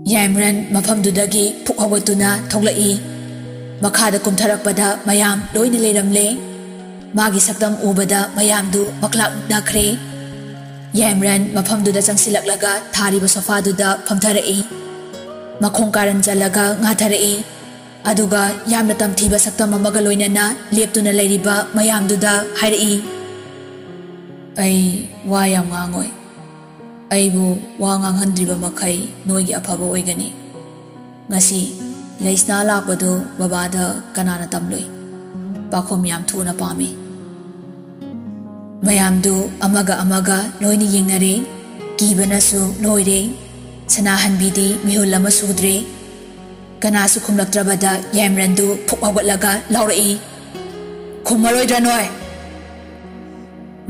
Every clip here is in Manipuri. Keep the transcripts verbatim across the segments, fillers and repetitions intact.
ꯌꯥꯏꯃꯔꯟ ꯃꯐꯝꯗꯨꯗꯒꯤ ꯐꯨꯛ ꯍꯧꯒꯠꯇꯨꯅ ꯊꯣꯛꯂꯛꯏ꯫ ꯃꯈꯥꯗ ꯀꯨꯝꯊꯔꯛꯄꯗ ꯃꯌꯥꯝ ꯂꯣꯏꯅ ꯂꯩꯔꯝꯂꯦ꯫ ꯃꯥꯒꯤ ꯁꯛꯇꯝ ꯎꯕꯗ ꯃꯌꯥꯝꯗꯨ ꯃꯛꯂꯥꯛ ꯃꯨꯛꯅꯈ꯭ꯔꯦ꯫ ꯌꯥꯏꯃꯔꯟ ꯃꯐꯝꯗꯨꯗ ꯆꯪꯁꯤꯜꯂꯛꯂꯒ ꯊꯥꯔꯤꯕ ꯁꯣꯐꯥꯗꯨꯗ ꯐꯝꯊꯔꯛꯏ꯫ ꯃꯈꯣꯡ ꯀꯥꯔꯟ ꯆꯜꯂꯒ ꯉꯥꯊꯔꯛꯏ꯫ ꯑꯗꯨꯒ ꯌꯥꯝꯅ ꯇꯝꯊꯤꯕ ꯁꯛꯇꯝ ꯑꯃꯒ ꯂꯣꯏꯅꯅ ꯂꯦꯞꯇꯨꯅ ꯂꯩꯔꯤꯕ ꯃꯌꯥꯝꯗꯨꯗ ꯍꯥꯏꯔꯛꯏ, "ꯑꯩ ꯋꯥ ꯌꯥꯝ ꯉꯥꯡꯉꯣꯏ꯫ ꯑꯩꯕꯨ ꯋꯥ ꯉꯥꯡꯍꯟꯗ꯭ꯔꯤꯕ ꯃꯈꯩ ꯅꯣꯏꯒꯤ ꯑꯐꯕ ꯑꯣꯏꯒꯅꯤ꯫ ꯉꯁꯤ ꯂꯩꯁꯅꯥ ꯂꯥꯛꯄꯗꯨ ꯕꯕꯥꯗ ꯀꯅꯥꯅ ꯇꯝꯂꯨꯏ? ꯄꯥꯈꯨꯝ ꯌꯥꯝ ꯊꯨꯅ ꯄꯥꯝꯃꯤ꯫" ꯃꯌꯥꯝꯗꯨ ꯑꯃꯒ ꯑꯃꯒ ꯂꯣꯏꯅ ꯌꯦꯡꯅꯔꯦ꯫ ꯀꯤꯕꯅꯁꯨ ꯂꯣꯏꯔꯦ꯫ ꯁꯅꯥꯍꯟꯕꯤꯗꯤ ꯃꯤꯍꯨꯜ ꯑꯃ ꯁꯨꯗ꯭ꯔꯦ꯫ ꯀꯅꯥꯁꯨ ꯈꯨꯝꯂꯛꯇ꯭ꯔꯕꯗ ꯌꯥꯏꯃꯔꯟꯗꯨ ꯐꯨꯛ ꯍꯧꯒꯠꯂꯒ ꯂꯥꯎꯔꯛꯏ, "ꯈꯨꯝꯃꯔꯣꯏꯗ꯭ꯔꯥ ꯅꯣꯏ?"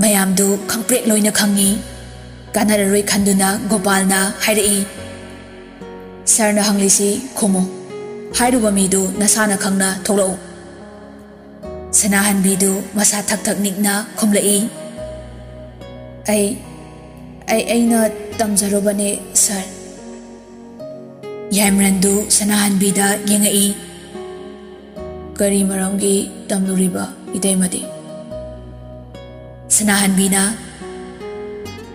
ꯃꯌꯥꯝꯗꯨ ꯈꯪꯄ꯭ꯔꯦꯛ ꯂꯣꯏꯅ ꯈꯪꯉꯤ꯫ ꯀꯥꯟꯅꯔꯔꯣꯏ ꯈꯟꯗꯨꯅ ꯒꯣꯄꯥꯜꯅ ꯍꯥꯏꯔꯛꯏ, "ꯁꯥꯔꯅ ꯍꯪꯂꯤꯁꯤ ꯈꯨꯝꯃꯨ꯫ ꯍꯥꯏꯔꯨꯕ ꯃꯤꯗꯨ ꯅꯁꯥꯅ ꯈꯪꯅ ꯊꯣꯛꯂꯛꯎ꯫" ꯁꯅꯥꯍꯟꯕꯤꯗꯨ ꯃꯁꯥ ꯊꯛ ꯊꯛ ꯅꯤꯛꯅ ꯈꯨꯝꯂꯛꯏ, "ꯑꯩ, ꯑꯩ, ꯑꯩꯅ ꯇꯝꯖꯔꯨꯕꯅꯦ, ꯁꯥꯔ꯫" ꯌꯥꯏꯃꯔꯟꯗꯨ ꯁꯅꯥꯍꯟꯕꯤꯗ ꯌꯦꯡꯉꯛꯏ꯫ "ꯀꯔꯤ ꯃꯔꯝꯒꯤ ꯇꯝꯂꯨꯔꯤꯕ, ꯏꯇꯩꯃꯗꯤ?" ꯁꯅꯥꯍꯟꯕꯤꯅ,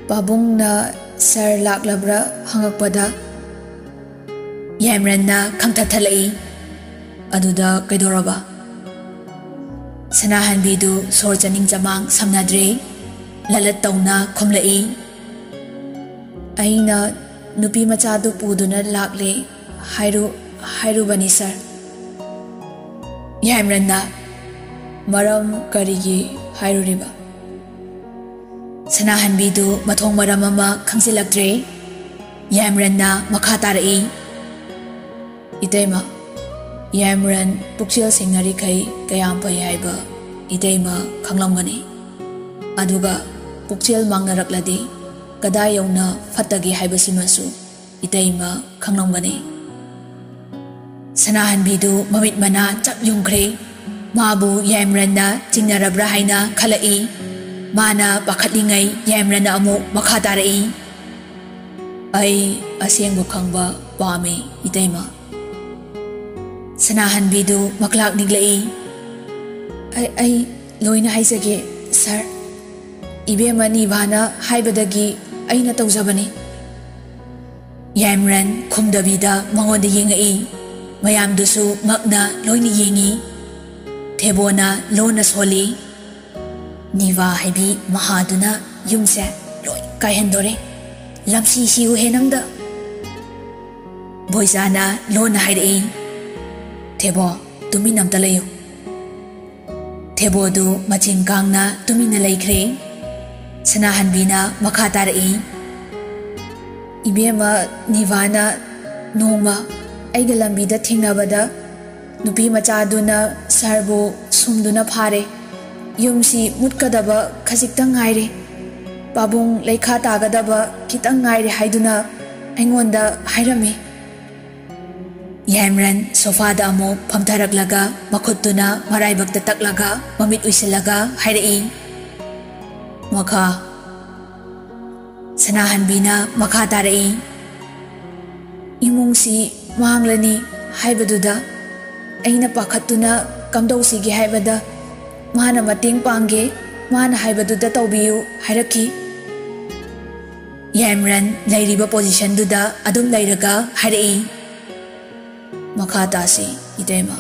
"ꯄꯥꯕꯨꯡꯅ ꯁꯥꯔ ꯂꯥꯛꯂꯕ꯭ꯔꯥ ꯍꯪꯉꯛꯄꯗ ꯌꯥꯏꯃꯔꯟꯅ ꯈꯪꯊꯠ ꯊꯠꯂꯛꯏ꯫ ꯑꯗꯨꯗ ꯀꯩꯗꯧꯔꯕ?" ꯁꯅꯥꯍꯟꯕꯤꯗꯨ ꯁꯣꯔ ꯆꯥꯅꯤꯡ ꯆꯃꯥꯡ ꯁꯝꯅꯗ꯭ꯔꯦ꯫ ꯂꯂꯠ ꯇꯧꯅ ꯈꯨꯝꯂꯛꯏ, "ꯑꯩꯅ ꯅꯨꯄꯤ ꯃꯆꯥꯗꯨ ꯄꯨꯗꯨꯅ ꯂꯥꯛꯂꯦ ꯍꯥꯏꯔꯨ-, ꯍꯥꯏꯔꯨꯕꯅꯤ, ꯁꯥꯔ꯫" ꯌꯥꯏꯃꯔꯟꯅ, "ꯃꯔꯝ ꯀꯔꯤꯒꯤ ꯍꯥꯏꯔꯨꯔꯤꯕ?" ꯁꯅꯥꯍꯟꯕꯤꯗꯨ ꯃꯊꯣꯡ ꯃꯔꯝ ꯑꯃ ꯈꯪꯖꯤꯜꯂꯛꯇ꯭ꯔꯦ꯫ ꯌꯥꯏꯃꯔꯟꯅ ꯃꯈꯥ ꯇꯥꯔꯛꯏ, "ꯏꯇꯩꯃ, ꯌꯥꯏꯃꯔꯟ ꯄꯨꯛꯆꯦꯜ ꯁꯦꯡꯅꯔꯤꯈꯩ ꯀꯌꯥꯝ ꯐꯩ ꯍꯥꯏꯕ ꯏꯇꯩꯃ ꯈꯪꯂꯝꯒꯅꯤ꯫ ꯑꯗꯨꯒ ꯄꯨꯛꯆꯦꯜ ꯃꯥꯡꯅꯔꯛꯂꯗꯤ ꯀꯗꯥꯏ ꯌꯧꯅ ꯐꯠꯇꯒꯦ ꯍꯥꯏꯕꯁꯤꯃꯁꯨ ꯏꯇꯩꯃ ꯈꯪꯂꯝꯒꯅꯤ꯫" ꯁꯅꯥꯍꯟꯕꯤꯗꯨ ꯃꯃꯤꯠ ꯃꯅꯥ ꯆꯞ ꯌꯨꯡꯈ꯭ꯔꯦ꯫ ꯃꯥꯕꯨ ꯌꯥꯏꯃꯔꯟꯅ ꯆꯤꯡꯅꯔꯕ꯭ꯔꯥ ꯍꯥꯏꯅ ꯈꯜꯂꯛꯏ꯫ ꯃꯥꯅ ꯄꯥꯈꯠꯂꯤꯉꯩ ꯌꯥꯏꯃꯔꯟꯅ ꯑꯃꯨꯛ ꯃꯈꯥ ꯇꯥꯔꯛꯏ, ꯑꯩ ꯑꯁꯦꯡꯕ ꯈꯪꯕ ꯄꯥꯝꯃꯤ, ꯏꯇꯩꯃ꯫ ꯁꯅꯥꯍꯟꯕꯤꯗꯨ ꯃꯀ꯭ꯂꯥꯛ ꯅꯤꯛꯂꯛꯏ꯫ "ꯑꯩ, ꯑꯩ ꯂꯣꯏꯅ ꯍꯥꯏꯖꯒꯦ, ꯁꯥꯔ꯫ ꯏꯕꯦꯝꯃ ꯅꯤꯚꯥꯅ ꯍꯥꯏꯕꯗꯒꯤ ꯑꯩꯅ ꯇꯧꯖꯕꯅꯤ꯫" ꯌꯥꯏꯃꯔꯟ ꯈꯨꯝꯗꯕꯤꯗ ꯃꯉꯣꯟꯗ ꯌꯦꯡꯉꯛꯏ꯫ ꯃꯌꯥꯝꯗꯨꯁꯨ ꯉꯛꯅ ꯂꯣꯏꯅ ꯌꯦꯡꯉꯤ꯫ ꯊꯦꯕꯣꯅ ꯂꯣꯟꯅ ꯁꯣꯜꯂꯤ꯫ "ꯅꯤꯚꯥ ꯍꯥꯏꯕꯤ ꯃꯍꯥꯗꯨꯅ ꯌꯨꯝꯁꯦ ꯂꯣꯏ ꯀꯥꯏꯍꯟꯗꯣꯔꯦ꯫ ꯂꯝꯁꯤ ꯁꯤꯎꯍꯦ ꯅꯪꯗ꯫" ꯕꯣꯏꯖꯥꯅ ꯂꯣꯟꯅ ꯍꯥꯏꯔꯛꯏ꯫ "ꯊꯦꯕꯣ, ꯇꯨꯃꯤꯟ ꯑꯝꯇ ꯂꯩꯌꯨ꯫" ꯊꯦꯕꯣꯗꯨ ꯃꯆꯤꯟ ꯀꯥꯡꯅ ꯇꯨꯃꯤꯟꯅ ꯂꯩꯈ꯭ꯔꯦ꯫ ꯁꯅꯥꯍꯟꯕꯤꯅ ꯃꯈꯥ ꯇꯥꯔꯛꯏ꯫ "ꯏꯕꯦꯝꯃ ꯅꯤꯚꯥꯅ ꯅꯣꯡꯃ ꯑꯩꯒ ꯂꯝꯕꯤꯗ ꯊꯦꯡꯅꯕꯗ ꯅꯨꯄꯤ ꯃꯆꯥꯗꯨꯅ ꯁꯥꯔꯕꯨ ꯁꯨꯝꯗꯨꯅ ꯐꯥꯔꯦ꯫ ꯌꯨꯝꯁꯤ ꯃꯨꯠꯀꯗꯕ ꯈꯖꯤꯛꯇꯪ ꯉꯥꯏꯔꯦ꯫ ꯄꯥꯕꯨꯡ ꯂꯩꯈꯥ ꯇꯥꯒꯗꯕ ꯈꯤꯇꯪ ꯉꯥꯏꯔꯦ ꯍꯥꯏꯗꯨꯅ ꯑꯩꯉꯣꯟꯗ ꯍꯥꯏꯔꯝꯃꯤ꯫" ꯌꯥꯏꯃꯔꯟ ꯁꯣꯐꯥꯗ ꯑꯃꯨꯛ ꯐꯝꯊꯔꯛꯂꯒ ꯃꯈꯨꯠꯇꯨꯅ ꯃꯔꯥꯏꯕꯛꯇ ꯇꯛꯂꯒ ꯃꯃꯤꯠ ꯎꯏꯁꯤꯜꯂꯒ ꯍꯥꯏꯔꯛꯏ꯫ "ꯃꯈꯥ꯫" ꯁꯅꯥꯍꯟꯕꯤꯅ ꯃꯈꯥ ꯇꯥꯔꯛꯏ꯫ "ꯏꯃꯨꯡꯁꯤ ꯃꯥꯡꯂꯅꯤ ꯍꯥꯏꯕꯗꯨꯗ ꯑꯩꯅ ꯄꯥꯈꯠꯇꯨꯅ ꯀꯝꯗꯧꯁꯤꯒꯦ ꯍꯥꯏꯕꯗ ꯃꯥꯅ ꯃꯇꯦꯡ ꯄꯥꯡꯒꯦ, ꯃꯥꯅ ꯍꯥꯏꯕꯗꯨꯗ ꯇꯧꯕꯤꯌꯨ ꯍꯥꯏꯔꯛꯈꯤ꯫" ꯌꯥꯏꯃꯔꯟ ꯂꯩꯔꯤꯕ ꯄꯣꯖꯤꯁꯟꯗꯨꯗ ꯑꯗꯨꯝ ꯂꯩꯔꯒ ꯍꯥꯏꯔꯛꯏ꯫ "ꯃꯈꯥ ꯇꯥꯁꯤ, ꯏꯇꯩꯃ꯫"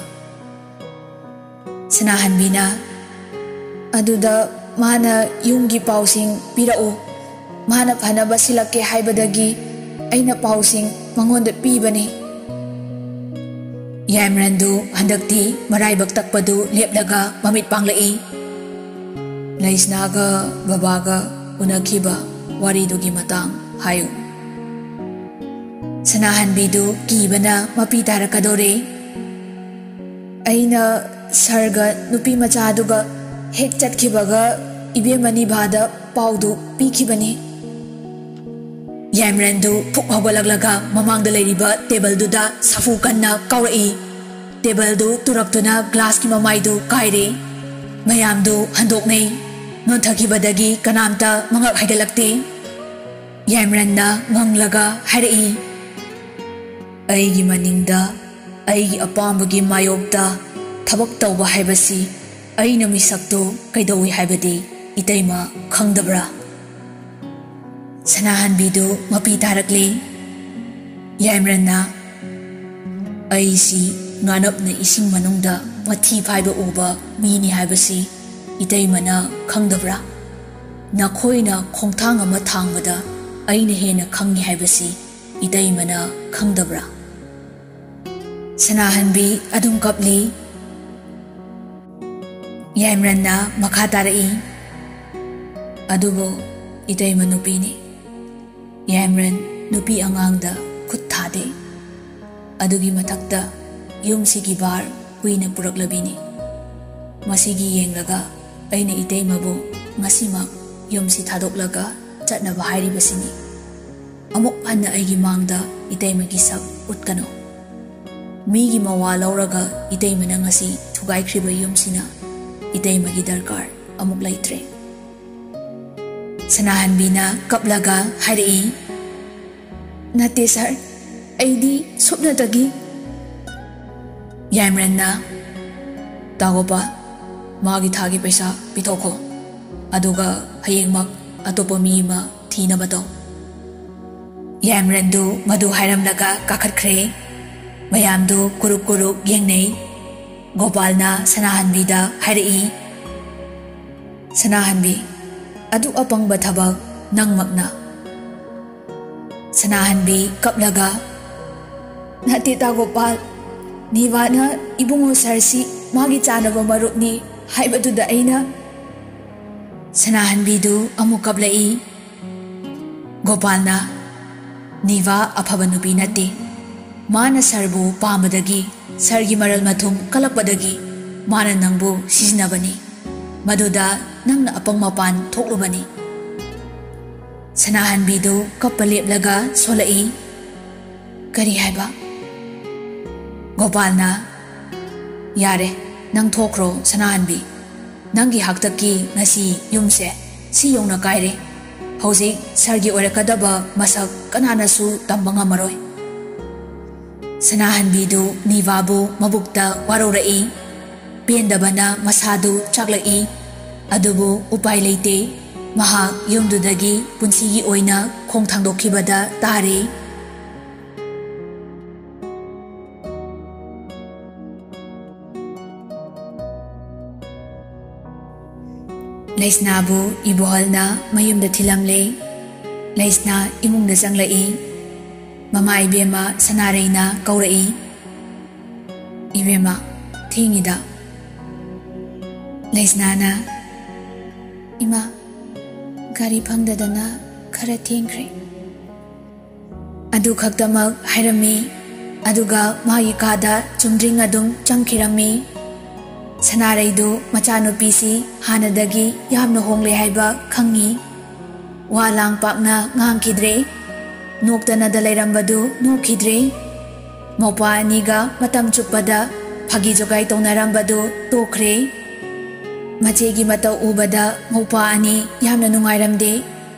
ꯁꯅꯥꯍꯟꯕꯤꯅ, "ꯑꯗꯨꯗ ꯃꯥꯅ ꯌꯨꯝꯒꯤ ꯄꯥꯎꯁꯤꯡ ꯄꯤꯔꯛꯎ, ꯃꯥꯅ ꯐꯅꯕ ꯁꯤꯜꯂꯛꯀꯦ ꯍꯥꯏꯕꯗꯒꯤ ꯑꯩꯅ ꯄꯥꯎꯁꯤꯡ ꯃꯉꯣꯟꯗ ꯄꯤꯕꯅꯤ꯫" ꯌꯥꯏꯃꯔꯟꯗꯨ ꯍꯟꯗꯛꯇꯤ ꯃꯔꯥꯏꯕꯛ ꯇꯛꯄꯗꯨ ꯂꯦꯞꯂꯒ ꯃꯃꯤꯠ ꯄꯥꯡꯂꯛꯏ꯫ "ꯂꯩꯁꯅꯥꯒ ꯕꯕꯥꯒ ꯎꯅꯈꯤꯕ ꯋꯥꯔꯤꯗꯨꯒꯤ ꯃꯇꯥꯡ ꯍꯥꯏꯌꯨ꯫" ꯁꯅꯥꯍꯟꯕꯤꯗꯨ ꯀꯤꯕꯅ ꯃꯄꯤ ꯇꯥꯔꯛꯀꯗꯧꯔꯦ꯫ "ꯑꯩꯅ ꯁꯥꯔꯒ ꯅꯨꯄꯤ ꯃꯆꯥꯗꯨꯒ ꯍꯦꯛ ꯆꯠꯈꯤꯕꯒ ꯏꯕꯦꯝꯃ ꯅꯤꯚꯥꯗ ꯄꯥꯎꯗꯨ ꯄꯤꯈꯤꯕꯅꯤ꯫" ꯌꯥꯏꯃꯔꯟꯗꯨ ꯐꯨꯛ ꯍꯧꯒꯠꯂꯛꯂꯒ ꯃꯃꯥꯡꯗ ꯂꯩꯔꯤꯕ ꯇꯦꯕꯜꯗꯨꯗ ꯁꯥꯐꯨ ꯀꯟꯅ ꯀꯥꯎꯔꯛꯏ꯫ ꯇꯦꯕꯜꯗꯨ ꯇꯨꯔꯛꯇꯨꯅ ꯒ꯭ꯂꯥꯁꯀꯤ ꯃꯃꯥꯏꯗꯨ ꯀꯥꯏꯔꯦ꯫ ꯃꯌꯥꯝꯗꯨ ꯍꯟꯗꯣꯛꯅꯩ꯫ ꯅꯣꯟꯊꯈꯤꯕꯗꯒꯤ ꯀꯅꯥꯝꯇ ꯃꯉꯛ ꯍꯥꯏꯒꯠꯂꯛꯇꯦ꯫ ꯌꯥꯏꯃꯔꯟꯅ ꯉꯪꯂꯒ ꯍꯥꯏꯔꯛꯏ, "ꯑꯩꯒꯤ ꯃꯅꯤꯡꯗ ꯑꯩꯒꯤ ꯑꯄꯥꯝꯕꯒꯤ ꯃꯥꯌꯣꯛꯇ ꯊꯕꯛ ꯇꯧꯕ ꯍꯥꯏꯕꯁꯤ ꯑꯩꯅ ꯃꯤꯁꯛꯇꯨ ꯀꯩꯗꯧꯏ ꯍꯥꯏꯕꯗꯤ ꯏꯇꯩꯃ ꯈꯪꯗꯕ꯭ꯔꯥ?" ꯁꯅꯥꯍꯟꯕꯤꯗꯨ ꯃꯄꯤ ꯇꯥꯔꯛꯂꯤ꯫ ꯌꯥꯏꯃꯔꯟꯅ, "ꯑꯩꯁꯤ ꯉꯥꯅꯞꯅ ꯏꯁꯤꯡ ꯃꯅꯨꯡꯗ ꯃꯊꯤ ꯐꯥꯏꯕ ꯎꯕ ꯃꯤꯅꯤ ꯍꯥꯏꯕꯁꯤ ꯏꯇꯩꯃꯅ ꯈꯪꯗꯕ꯭ꯔꯥ? ꯅꯈꯣꯏꯅ ꯈꯣꯡꯊꯥꯡ ꯑꯃ ꯊꯥꯡꯕꯗ ꯑꯩꯅ ꯍꯦꯟꯅ ꯈꯪꯏ ꯍꯥꯏꯕꯁꯤ ꯏꯇꯩꯃꯅ ꯈꯪꯗꯕ꯭ꯔꯥ?" ꯁꯅꯥꯍꯟꯕꯤ ꯑꯗꯨꯝ ꯀꯞꯂꯤ꯫ ꯌꯥꯏꯃꯔꯟꯅ ꯃꯈꯥ ꯇꯥꯔꯛꯏ, "ꯑꯗꯨꯕꯨ ꯏꯇꯩꯃ ꯅꯨꯄꯤꯅꯤ꯫ ꯌꯥꯏꯃꯔꯟ ꯅꯨꯄꯤ ꯑꯉꯥꯡꯗ ꯈꯨꯠ ꯊꯥꯗꯦ꯫ ꯑꯗꯨꯒꯤ ꯃꯊꯛꯇ ꯌꯨꯝꯁꯤꯒꯤ ꯚꯥꯔ ꯍꯨꯏꯅ ꯄꯨꯔꯛꯂꯕꯤꯅꯤ꯫ ꯃꯁꯤꯒꯤ ꯌꯦꯡꯂꯒ ꯑꯩꯅ ꯏꯇꯩꯃꯕꯨ ꯉꯁꯤꯃꯛ ꯌꯨꯝꯁꯤ ꯊꯥꯗꯣꯛꯂꯒ ꯆꯠꯅꯕ ꯍꯥꯏꯔꯤꯕꯁꯤꯅꯤ꯫ ꯑꯃꯨꯛ ꯍꯟꯅ ꯑꯩꯒꯤ ꯃꯥꯡꯗ ꯏꯇꯩꯃꯒꯤ ꯁꯛ ꯎꯠꯀꯅꯨ꯫ ꯃꯤꯒꯤ ꯃꯋꯥ ꯂꯧꯔꯒ ꯏꯇꯩꯃꯅ ꯉꯁꯤ ꯊꯨꯒꯥꯏꯈ꯭ꯔꯤꯕ ꯌꯨꯝꯁꯤꯅ ꯏꯇꯩꯃꯒꯤ ꯗꯔꯀꯥꯔ ꯑꯃꯨꯛ ꯂꯩꯇ꯭ꯔꯦ꯫" ꯁꯅꯥꯍꯟꯕꯤꯅ ꯀꯞꯂꯒ ꯍꯥꯏꯔꯛꯏ, "ꯅꯠꯇꯦ ꯁꯥꯔ, ꯑꯩꯗꯤ ꯁꯨꯞꯅꯇꯒꯤ꯫" ꯌꯥꯏꯃꯔꯟꯅ, "ꯇꯥ ꯒꯣꯄꯥꯜ, ꯃꯥꯒꯤ ꯊꯥꯒꯤ ꯄꯩꯁꯥ ꯄꯤꯊꯣꯛꯈꯣ, ꯑꯗꯨꯒ ꯍꯌꯦꯡꯃꯛ ꯑꯇꯣꯞꯄ ꯃꯤ ꯑꯃ ꯊꯤꯅꯕ ꯇꯧ꯫" ꯌꯥꯏꯃꯔꯟꯗꯨ ꯃꯗꯨ ꯍꯥꯏꯔꯝꯂꯒ ꯀꯥꯈꯠꯈ꯭ꯔꯦ꯫ ꯃꯌꯥꯝꯗꯨ ꯀꯨꯔꯨꯛ ꯀꯨꯔꯨꯛ ꯌꯦꯡꯅꯩ꯫ ꯒꯣꯄꯥꯜꯅ ꯁꯅꯥꯍꯟꯕꯤꯗ ꯍꯥꯏꯔꯛꯏ, "ꯁꯅꯥꯍꯟꯕꯤ, ꯑꯗꯨ ꯑꯄꯪꯕ ꯊꯕꯛ ꯅꯪꯃꯛꯅ꯫" ꯁꯅꯥꯍꯟꯕꯤ ꯀꯞꯂꯒ, "ꯅꯠꯇꯦ ꯇꯥ ꯒꯣꯄꯥꯜ, ꯅꯤꯚꯥꯅ ꯏꯕꯨꯡꯉꯣ ꯁꯥꯔꯁꯤ ꯃꯥꯒꯤ ꯆꯥꯅꯕ ꯃꯔꯨꯞꯅꯤ ꯍꯥꯏꯕꯗꯨꯗ ꯑꯩꯅ꯫" ꯁꯅꯥꯍꯟꯕꯤꯗꯨ ꯑꯃꯨꯛ ꯀꯞꯂꯛꯏ꯫ ꯒꯣꯄꯥꯜꯅ, "ꯅꯤꯚꯥ ꯑꯐꯕ ꯅꯨꯄꯤ ꯅꯠꯇꯦ꯫ ꯃꯥꯅ ꯁꯥꯔꯕꯨ ꯄꯥꯝꯕꯗꯒꯤ, ꯁꯥꯔꯒꯤ ꯃꯔꯜ ꯃꯊꯨꯝ ꯀꯜꯂꯛꯄꯗꯒꯤ ꯃꯥꯅ ꯅꯪꯕꯨ ꯁꯤꯖꯤꯟꯅꯕꯅꯤ꯫ ꯃꯗꯨꯗ ꯅꯪꯅ ꯑꯄꯪ ꯃꯄꯥꯟ ꯊꯣꯛꯂꯨꯕꯅꯤ꯫" ꯁꯅꯥꯍꯟꯕꯤꯗꯨ ꯀꯞꯄ ꯂꯦꯞꯂꯒ ꯁꯣꯜꯂꯛꯏ꯫ "ꯀꯔꯤ ꯍꯥꯏꯕ?" ꯒꯣꯄꯥꯜꯅ, "ꯌꯥꯔꯦ, ꯅꯪ ꯊꯣꯛꯈ꯭ꯔꯣ ꯁꯅꯥꯍꯟꯕꯤ꯫ ꯅꯪꯒꯤ ꯍꯥꯛꯇꯛꯀꯤ ꯉꯁꯤ ꯌꯨꯝꯁꯦ ꯁꯤ ꯌꯧꯅ ꯀꯥꯏꯔꯦ꯫ ꯍꯧꯖꯤꯛ ꯁꯥꯔꯒꯤ ꯑꯣꯏꯔꯛꯀꯗꯕ ꯃꯁꯛ ꯀꯅꯥꯅꯁꯨ ꯇꯝꯕ ꯉꯝꯃꯔꯣꯏ꯫ ꯁꯅꯥꯍꯟꯕꯤꯗꯨ ꯅꯤꯚꯥꯕꯨ ꯃꯕꯨꯛꯇ ꯋꯥꯔꯧꯔꯛꯏ꯫ ꯄꯦꯟꯗꯕꯅ ꯃꯁꯥꯗꯨ ꯆꯥꯛꯂꯛꯏ꯫ ꯑꯗꯨꯕꯨ ꯎꯄꯥꯏ ꯂꯩꯇꯦ꯫ ꯃꯍꯥꯛ ꯌꯨꯝꯗꯨꯗꯒꯤ ꯄꯨꯟꯁꯤꯒꯤ ꯑꯣꯏꯅ ꯈꯣꯡ ꯊꯥꯡꯗꯣꯛꯈꯤꯕꯗ ꯇꯥꯔꯦ꯫ ꯂꯩꯁꯅꯥꯕꯨ ꯏꯕꯣꯍꯜꯅ ꯃꯌꯨꯝꯗ ꯊꯤꯜꯂꯝꯂꯦ꯫ ꯂꯩꯁꯅꯥ ꯏꯃꯨꯡꯗ ꯆꯪꯂꯛꯏ꯫ ꯃꯃꯥ ꯏꯕꯦꯝꯃ ꯁꯅꯥꯔꯩꯅ ꯀꯧꯔꯛꯏ꯫ "ꯏꯕꯦꯝꯃ, ꯊꯦꯡꯉꯤꯗ꯫" ꯂꯩꯁꯅꯥꯅ, "ꯏꯃꯥ, ꯒꯥꯔꯤ ꯐꯪꯗꯗꯅ ꯈꯔ ꯊꯦꯡꯈ꯭ꯔꯦ꯫" ꯑꯗꯨ ꯈꯛꯇꯃꯛ ꯍꯥꯏꯔꯝꯃꯤ꯫ ꯑꯗꯨꯒ ꯃꯥꯒꯤ ꯀꯥꯗ ꯆꯨꯝꯗ꯭ꯔꯤꯡ ꯑꯗꯨꯝ ꯆꯪꯈꯤꯔꯝꯃꯤ꯫ ꯁꯅꯥꯔꯩꯗꯨ ꯃꯆꯥꯅꯨꯄꯤꯁꯤ ꯍꯥꯟꯅꯗꯒꯤ ꯌꯥꯝꯅ ꯍꯣꯡꯂꯦ ꯍꯥꯏꯕ ꯈꯪꯉꯤ꯫ ꯋꯥ ꯂꯥꯡ ꯄꯥꯛꯅ ꯉꯥꯡꯈꯤꯗ꯭ꯔꯦ꯫ ꯅꯣꯛꯇꯅꯗ ꯂꯩꯔꯝꯕꯗꯨ ꯅꯣꯛꯈꯤꯗ꯭ꯔꯦ꯫ ꯃꯧꯄ꯭ꯋꯥ ꯑꯅꯤꯒ ꯃꯇꯝ ꯆꯨꯞꯄꯗ ꯐꯥꯒꯤ ꯖꯣꯒꯥꯏ ꯇꯧꯅꯔꯝꯕꯗꯨ ꯇꯣꯛꯈ꯭ꯔꯦ꯫ ꯃꯆꯦꯒꯤ ꯃꯇꯧ ꯎꯕꯗ ꯃꯧꯄ꯭ꯋꯥ ꯑꯅꯤ ꯌꯥꯝꯅ ꯅꯨꯡꯉꯥꯏꯔꯝꯗꯦ꯫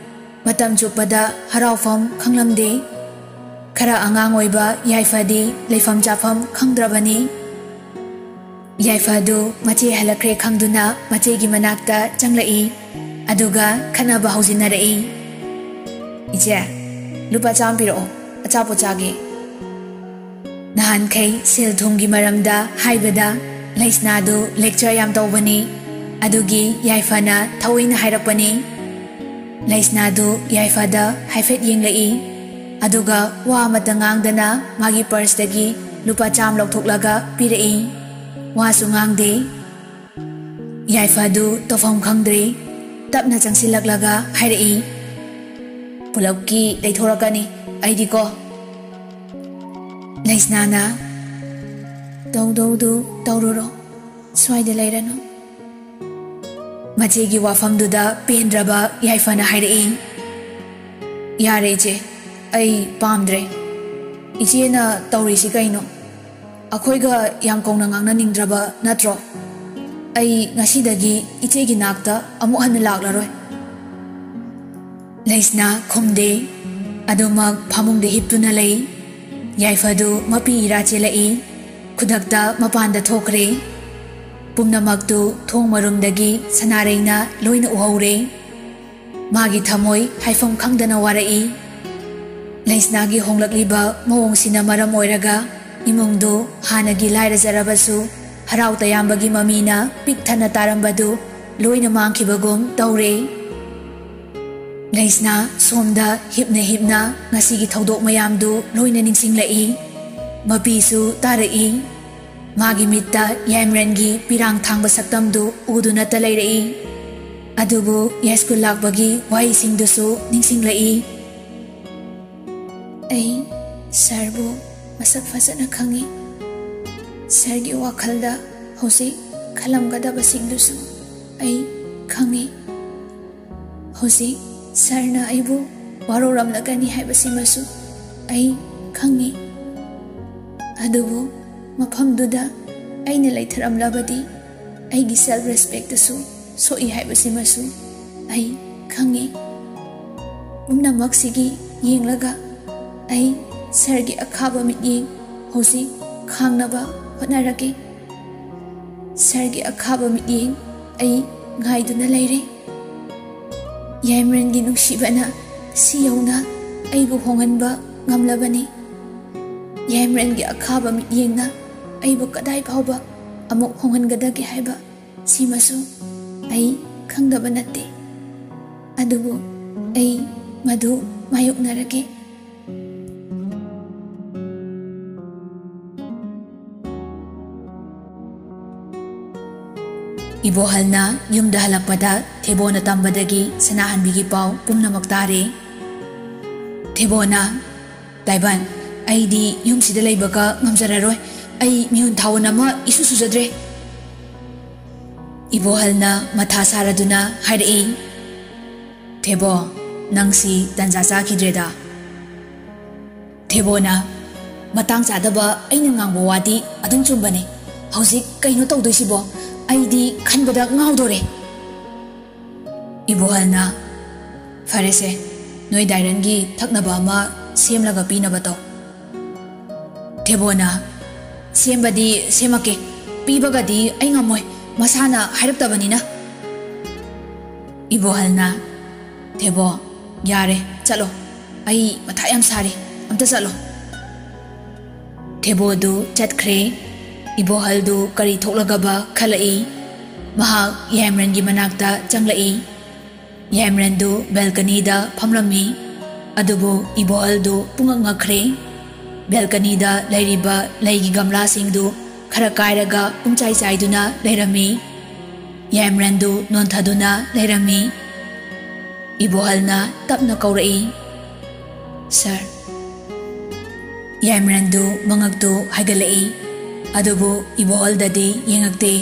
ꯃꯇꯝ ꯆꯨꯞꯄꯗ ꯍꯔꯥꯎꯐꯝ ꯈꯪꯂꯝꯗꯦ꯫ ꯈꯔ ꯑꯉꯥꯡ ꯑꯣꯏꯕ ꯌꯥꯏꯐꯗꯤ ꯂꯩꯐꯝ ꯆꯥꯐꯝ ꯈꯪꯗ꯭ꯔꯕꯅꯤ꯫ ꯌꯥꯏꯐꯗꯨ ꯃꯆꯦ ꯍꯜꯂꯛꯈ꯭ꯔꯦ ꯈꯪꯗꯨꯅ ꯃꯆꯦꯒꯤ ꯃꯅꯥꯛꯇ ꯆꯪꯂꯛꯏ꯫ ꯑꯗꯨꯒ ꯈꯠꯅꯕ ꯍꯧꯖꯤꯟꯅꯔꯛꯏ꯫ "ꯏꯆꯦ, ꯂꯨꯄꯥ ꯆꯥꯝꯃ ꯄꯤꯔꯛꯑꯣ, ꯑꯆꯥꯄꯣꯠ ꯆꯥꯒꯦ꯫" ꯅꯍꯥꯟꯈꯩ ꯁꯦꯜ ꯊꯨꯝꯒꯤ ꯃꯔꯝꯗ ꯍꯥꯏꯕꯗ ꯂꯩꯁꯅꯥꯗꯨ lecture ꯌꯥꯝ ꯇꯧꯕꯅꯤ꯫ ꯑꯗꯨꯒꯤ ꯌꯥꯏꯐꯅ ꯊꯑꯣꯏꯅ ꯍꯥꯏꯔꯛꯄꯅꯤ꯫ ꯂꯩꯁꯅꯥꯗꯨ ꯌꯥꯏꯐꯗ ꯍꯥꯏꯐꯦꯠ ꯌꯦꯡꯂꯛꯏ꯫ ꯑꯗꯨꯒ ꯋꯥ ꯑꯃꯠꯇ ꯉꯥꯡꯗꯅ ꯃꯥꯒꯤ purseꯇꯒꯤ ꯂꯨꯄꯥ ꯆꯥꯝꯃ ꯂꯧꯊꯣꯛꯂꯒ ꯄꯤꯔꯛꯏ꯫ ꯋꯥꯁꯨ ꯉꯥꯡꯗꯦ꯫ ꯌꯥꯏꯐꯗꯨ ꯇꯧꯐꯝ ꯈꯪꯗ꯭ꯔꯦ꯫ ꯇꯞꯅ ꯆꯪꯁꯤꯜꯂꯛꯂꯒ ꯍꯥꯏꯔꯛꯏ, "ꯄꯨꯂꯞꯀꯤ ꯂꯩꯊꯣꯔꯛꯀꯅꯤ ꯑꯩꯗꯤꯀꯣ꯫" ꯂꯩꯁꯅꯥꯅ, "ꯇꯧꯗꯧꯗꯨ ꯇꯧꯔꯨꯔꯣ, ꯁ꯭ꯋꯥꯏꯗ ꯂꯩꯔꯅꯨ꯫" ꯃꯆꯦꯒꯤ ꯋꯥꯐꯝꯗꯨꯗ ꯄꯦꯟꯗ꯭ꯔꯕ ꯌꯥꯏꯐꯅ ꯍꯥꯏꯔꯛꯏ, "ꯌꯥꯔꯦ ꯏꯆꯦ, ꯑꯩ ꯄꯥꯝꯗ꯭ꯔꯦ꯫ ꯏꯆꯦꯅ ꯇꯧꯔꯤꯁꯤ ꯀꯩꯅꯣ? ꯑꯩꯈꯣꯏꯒ ꯌꯥꯝ ꯀꯧꯅ ꯉꯥꯡꯅꯅꯤꯡꯗ꯭ꯔꯕ ꯅꯠꯇ꯭ꯔꯣ? ꯑꯩ ꯉꯁꯤꯗꯒꯤ ꯏꯆꯦꯒꯤ ꯅꯥꯛꯇ ꯑꯃꯨꯛ ꯍꯟꯅ ꯂꯥꯛꯂꯔꯣꯏ꯫" ꯂꯩꯁꯅꯥ ꯈꯨꯝꯗꯦ꯫ ꯑꯗꯨꯃꯛ ꯐꯃꯨꯡꯗ ꯍꯤꯞꯇꯨꯅ ꯂꯩ꯫ ꯌꯥꯏꯐꯗꯨ ꯃꯄꯤ ꯏꯔꯥ ꯆꯦꯜꯂꯛꯏ꯫ ꯈꯨꯗꯛꯇ ꯃꯄꯥꯟꯗ ꯊꯣꯛꯈ꯭ꯔꯦ꯫ ꯄꯨꯝꯅꯃꯛꯇꯨ ꯊꯣꯡ ꯃꯔꯨꯝꯗꯒꯤ ꯁꯅꯥꯔꯩꯅ ꯂꯣꯏꯅ ꯎꯍꯧꯔꯦ꯫ ꯃꯥꯒꯤ ꯊꯃꯣꯏ ꯍꯥꯏꯐꯝ ꯈꯪꯗꯅ ꯋꯥꯔꯛꯏ꯫ ꯂꯩꯁꯅꯥꯒꯤ ꯍꯣꯡꯂꯛꯂꯤꯕ ꯃꯑꯣꯡꯁꯤꯅ ꯃꯔꯝ ꯑꯣꯏꯔꯒ ꯏꯃꯨꯡꯗꯨ ꯍꯥꯟꯅꯒꯤ ꯂꯥꯏꯔꯖꯔꯕꯁꯨ ꯍꯔꯥꯎ ꯇꯌꯥꯝꯕꯒꯤ ꯃꯃꯤꯅ ꯄꯤꯛ ꯊꯟꯅ ꯇꯥꯔꯝꯕꯗꯨ ꯂꯣꯏꯅ ꯃꯥꯡꯈꯤꯕꯒꯨꯝ ꯇꯧꯔꯦ꯫ ꯂꯩꯁꯅꯥ ꯁꯣꯝꯗ ꯍꯤꯞꯅ ꯍꯤꯞꯅ ꯉꯁꯤꯒꯤ ꯊꯧꯗꯣꯛ ꯃꯌꯥꯝꯗꯨ ꯂꯣꯏꯅ ꯅꯤꯡꯁꯤꯡꯂꯛꯏ꯫ ꯃꯄꯤꯁꯨ ꯇꯥꯔꯛꯏ꯫ ꯃꯥꯒꯤ ꯃꯤꯠꯇ ꯌꯥꯏꯃꯔꯦꯟꯒꯤ ꯄꯤꯔꯥꯡ ꯊꯥꯡꯕ ꯁꯛꯇꯝꯗꯨ ꯎꯗꯨꯅꯇ ꯂꯩꯔꯛꯏ꯫ ꯑꯗꯨꯕꯨ ꯌꯥꯏꯁ꯭ꯀꯨꯜ ꯂꯥꯛꯄꯒꯤ ꯋꯥꯍꯩꯁꯤꯡꯗꯨꯁꯨ ꯅꯤꯡꯁꯤꯡꯂꯛꯏ꯫ ꯑꯩ ꯁꯥꯔꯕꯨ ꯃꯁꯛ ꯐꯖꯅ ꯈꯪꯏ꯫ ꯁꯥꯔꯒꯤ ꯋꯥꯈꯜꯗ ꯍꯧꯖꯤꯛ ꯈꯜꯂꯝꯒꯗꯕꯁꯤꯡꯗꯨꯁꯨ ꯑꯩ ꯈꯪꯏ꯫ ꯍꯧꯖꯤꯛ ꯁꯥꯔꯅ ꯑꯩꯕꯨ ꯋꯥꯔꯧꯔꯝꯂꯒꯅꯤ ꯍꯥꯏꯕꯁꯤꯃꯁꯨ ꯑꯩ ꯈꯪꯏ꯫ ꯑꯗꯨꯕꯨ ꯃꯐꯝꯗꯨꯗ ꯑꯩꯅ ꯂꯩꯊꯔꯝꯂꯕꯗꯤ ꯑꯩꯒꯤ ꯁꯦꯜꯐ ꯔꯦꯁꯄꯦꯛꯇꯁꯨ ꯁꯣꯛꯏ ꯍꯥꯏꯕꯁꯤꯃꯁꯨ ꯑꯩ ꯈꯪꯏ꯫ ꯄꯨꯝꯅꯃꯛꯁꯤꯒꯤ ꯌꯦꯡꯂꯒ ꯑꯩ ꯁꯥꯔꯒꯤ ꯑꯈꯥꯕ ꯃꯤꯠꯌꯦꯡ ꯍꯧꯖꯤꯛ ꯈꯥꯡꯅꯕ ꯍꯣꯠꯅꯔꯒꯦ꯫ ꯁꯥꯔꯒꯤ ꯑꯈꯥꯕ ꯃꯤꯠꯌꯦꯡ ꯑꯩ ꯉꯥꯏꯗꯨꯅ ꯂꯩꯔꯦ꯫ ꯌꯥꯏꯃꯔꯦꯟꯒꯤ ꯅꯨꯡꯁꯤꯕꯅ ꯁꯤ ꯌꯧꯅ ꯑꯩꯕꯨ ꯍꯣꯡꯍꯟꯕ ꯉꯝꯂꯕꯅꯤ꯫ ꯌꯥꯏꯃꯔꯦꯟꯒꯤ ꯑꯈꯥꯕ ꯃꯤꯠꯌꯦꯡꯅ ꯑꯩꯕꯨ ꯀꯗꯥꯏ ꯐꯥꯎꯕ ꯑꯃꯨꯛ ꯍꯣꯡꯍꯟꯒꯗꯒꯦ ꯍꯥꯏꯕ ꯁꯤꯃꯁꯨ ꯑꯩ ꯈꯪꯗꯕ ꯅꯠꯇꯦ꯫ ꯑꯗꯨꯕꯨ ꯑꯩ ꯃꯗꯨ ꯃꯥꯌꯣꯛꯅꯔꯒꯦ꯫ ꯏꯕꯣꯍꯜꯅ ꯌꯨꯝꯗ ꯍꯜꯂꯛꯄꯗ ꯊꯦꯕꯣꯅ ꯇꯝꯕꯗꯒꯤ ꯁꯅꯥꯍꯟꯕꯤꯒꯤ ꯄꯥꯎ ꯄꯨꯝꯅꯃꯛ ꯇꯥꯔꯦ꯫ ꯊꯦꯕꯣꯅ, "ꯇꯥꯏꯕꯟ, ꯑꯩꯗꯤ ꯌꯨꯝꯁꯤꯗ ꯂꯩꯕꯒ ꯉꯝꯖꯔꯔꯣꯏ꯫ ꯑꯩ ꯃꯤꯍꯨꯟ ꯊꯥꯍꯨꯟ ꯑꯃ ꯏꯁꯨ ꯁꯨꯖꯗ꯭ꯔꯦ꯫" ꯏꯕꯣꯍꯜꯅ ꯃꯊꯥ ꯁꯥꯔꯗꯨꯅ ꯍꯥꯏꯔꯛꯏ, "ꯊꯦꯕꯣ, ꯅꯪꯁꯤ ꯇꯟꯖꯥ ꯆꯥꯈꯤꯗ꯭ꯔꯦꯗ꯫" ꯊꯦꯕꯣꯅ, "ꯃꯇꯥꯡ ꯆꯥꯗꯕ ꯑꯩꯅ ꯉꯥꯡꯕ ꯋꯥꯗꯤ ꯑꯗꯨꯝ ꯆꯨꯝꯕꯅꯤ꯫ ꯍꯧꯖꯤꯛ ꯀꯩꯅꯣ ꯇꯧꯗꯣꯏꯁꯤꯕꯣ? ꯑꯩꯗꯤ ꯈꯟꯕꯗ ꯉꯥꯎꯗꯣꯔꯦ꯫" ꯏꯕꯣꯍꯜꯅ, ꯐꯔꯦꯁꯦ, ꯅꯣꯏ ꯗꯥꯏꯔꯟꯒꯤ ꯊꯛꯅꯕ ꯑꯃ ꯁꯦꯝꯂꯒ ꯄꯤꯅꯕ ꯇꯧ꯫ ꯊꯦꯕꯣꯅ, "ꯁꯦꯝꯕꯗꯤ ꯁꯦꯝꯃꯛꯀꯦ, ꯄꯤꯕꯒꯗꯤ ꯑꯩ ꯉꯝꯃꯣꯏ, ꯃꯁꯥꯅ ꯍꯥꯏꯔꯛꯇꯕꯅꯤꯅ"꯫ ꯏꯕꯣꯍꯜꯅ, "ꯊꯦꯕꯣ, ꯌꯥꯔꯦ, ꯆꯠꯂꯣ, ꯑꯩ ꯃꯊꯥ ꯌꯥꯝ ꯁꯥꯔꯤ, ꯑꯝꯇ ꯆꯠꯂꯣ"꯫ ꯊꯦꯕꯣꯗꯨ ꯆꯠꯈ꯭ꯔꯦ꯫ ꯏꯕꯣꯍꯜꯗꯨ ꯀꯔꯤ ꯊꯣꯛꯂꯒꯕ ꯈꯜꯂꯛꯏ꯫ ꯃꯍꯥꯛ ꯌꯥꯏꯃꯔꯟꯒꯤ ꯃꯅꯥꯛꯇ ꯆꯪꯂꯛꯏ꯫ ꯌꯥꯏꯃꯔꯟꯗꯨ ꯕꯦꯜꯀꯅꯤꯗ ꯐꯝꯂꯝꯃꯤ꯫ ꯑꯗꯨꯕꯨ ꯏꯕꯣꯍꯜꯗꯨ ꯄꯨꯡꯉꯛ ꯉꯛꯈ꯭ꯔꯦ꯫ ꯕꯦꯜꯀꯅꯤꯗ ꯂꯩꯔꯤꯕ ꯂꯩꯒꯤ ꯒꯝꯂꯥꯁꯤꯡꯗꯨ ꯈꯔ ꯀꯥꯏꯔꯒ ꯄꯨꯡꯆꯥꯏ ꯆꯥꯏꯗꯨꯅ ꯂꯩꯔꯝꯃꯤ꯫ ꯌꯥꯏꯃꯔꯟꯗꯨ ꯅꯣꯟꯊꯗꯨꯅ ꯂꯩꯔꯝꯃꯤ꯫ ꯏꯕꯣꯍꯜꯅ ꯇꯞꯅ ꯀꯧꯔꯛꯏ, "ꯁꯥꯔ"꯫ ꯌꯥꯏꯃꯔꯟꯗꯨ ꯃꯉꯛꯇꯨ ꯍꯥꯏꯒꯠꯂꯛꯏ, ꯑꯗꯨꯕꯨ ꯏꯕꯣꯍꯜꯗꯗꯤ ꯌꯦꯡꯉꯛꯇꯦ꯫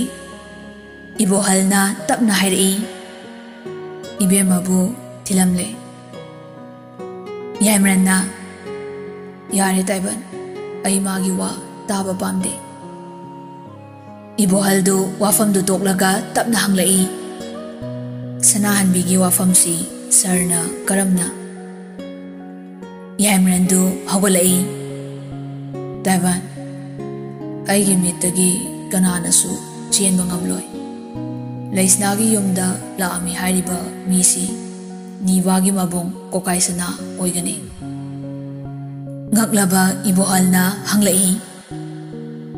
ꯏꯕꯣꯍꯜꯅ ꯇꯞꯅ ꯍꯥꯏꯔꯛꯏ, "ꯏꯕꯦꯝꯃꯕꯨ ꯊꯤꯜꯂꯝꯂꯦ"꯫ ꯌꯥꯏꯃꯔꯟꯅ, "ꯌꯥꯔꯦ ꯇꯥꯏꯕꯟ, ꯑꯩ ꯃꯥꯒꯤ ꯋꯥ ꯇꯥꯕ ꯄꯥꯝꯗꯦ"꯫ ꯏꯕꯣꯍꯜꯗꯨ ꯋꯥꯐꯝꯗꯨ ꯇꯣꯛꯂꯒ ꯇꯞꯅ ꯍꯪꯂꯛꯏ, "ꯁꯅꯥꯍꯟꯕꯤꯒꯤ ꯋꯥꯐꯝꯁꯤ ꯁꯥꯔꯅ ꯀꯔꯝꯅ?" ꯌꯥꯏꯃꯔꯟꯗꯨ ꯍꯧꯒꯠꯂꯛꯏ꯫ "ꯇꯥꯏꯕꯟ, ꯑꯩꯒꯤ ꯃꯤꯠꯇꯒꯤ ꯀꯅꯥꯅꯁꯨ ꯆꯦꯟꯕ ꯉꯝꯂꯣꯏ꯫ ꯂꯩꯁꯅꯥꯒꯤ ꯌꯨꯝꯗ ꯂꯥꯛꯑꯝꯃꯤ ꯍꯥꯏꯔꯤꯕ ꯃꯤꯁꯤ ꯅꯤꯕꯥꯒꯤ ꯃꯕꯨꯡ ꯀꯣꯀꯥꯏ ꯁꯅꯥ ꯑꯣꯏꯒꯅꯤ"꯫ ꯉꯛꯂꯕ ꯏꯕꯣꯍꯜꯅ ꯍꯪꯂꯛꯏ,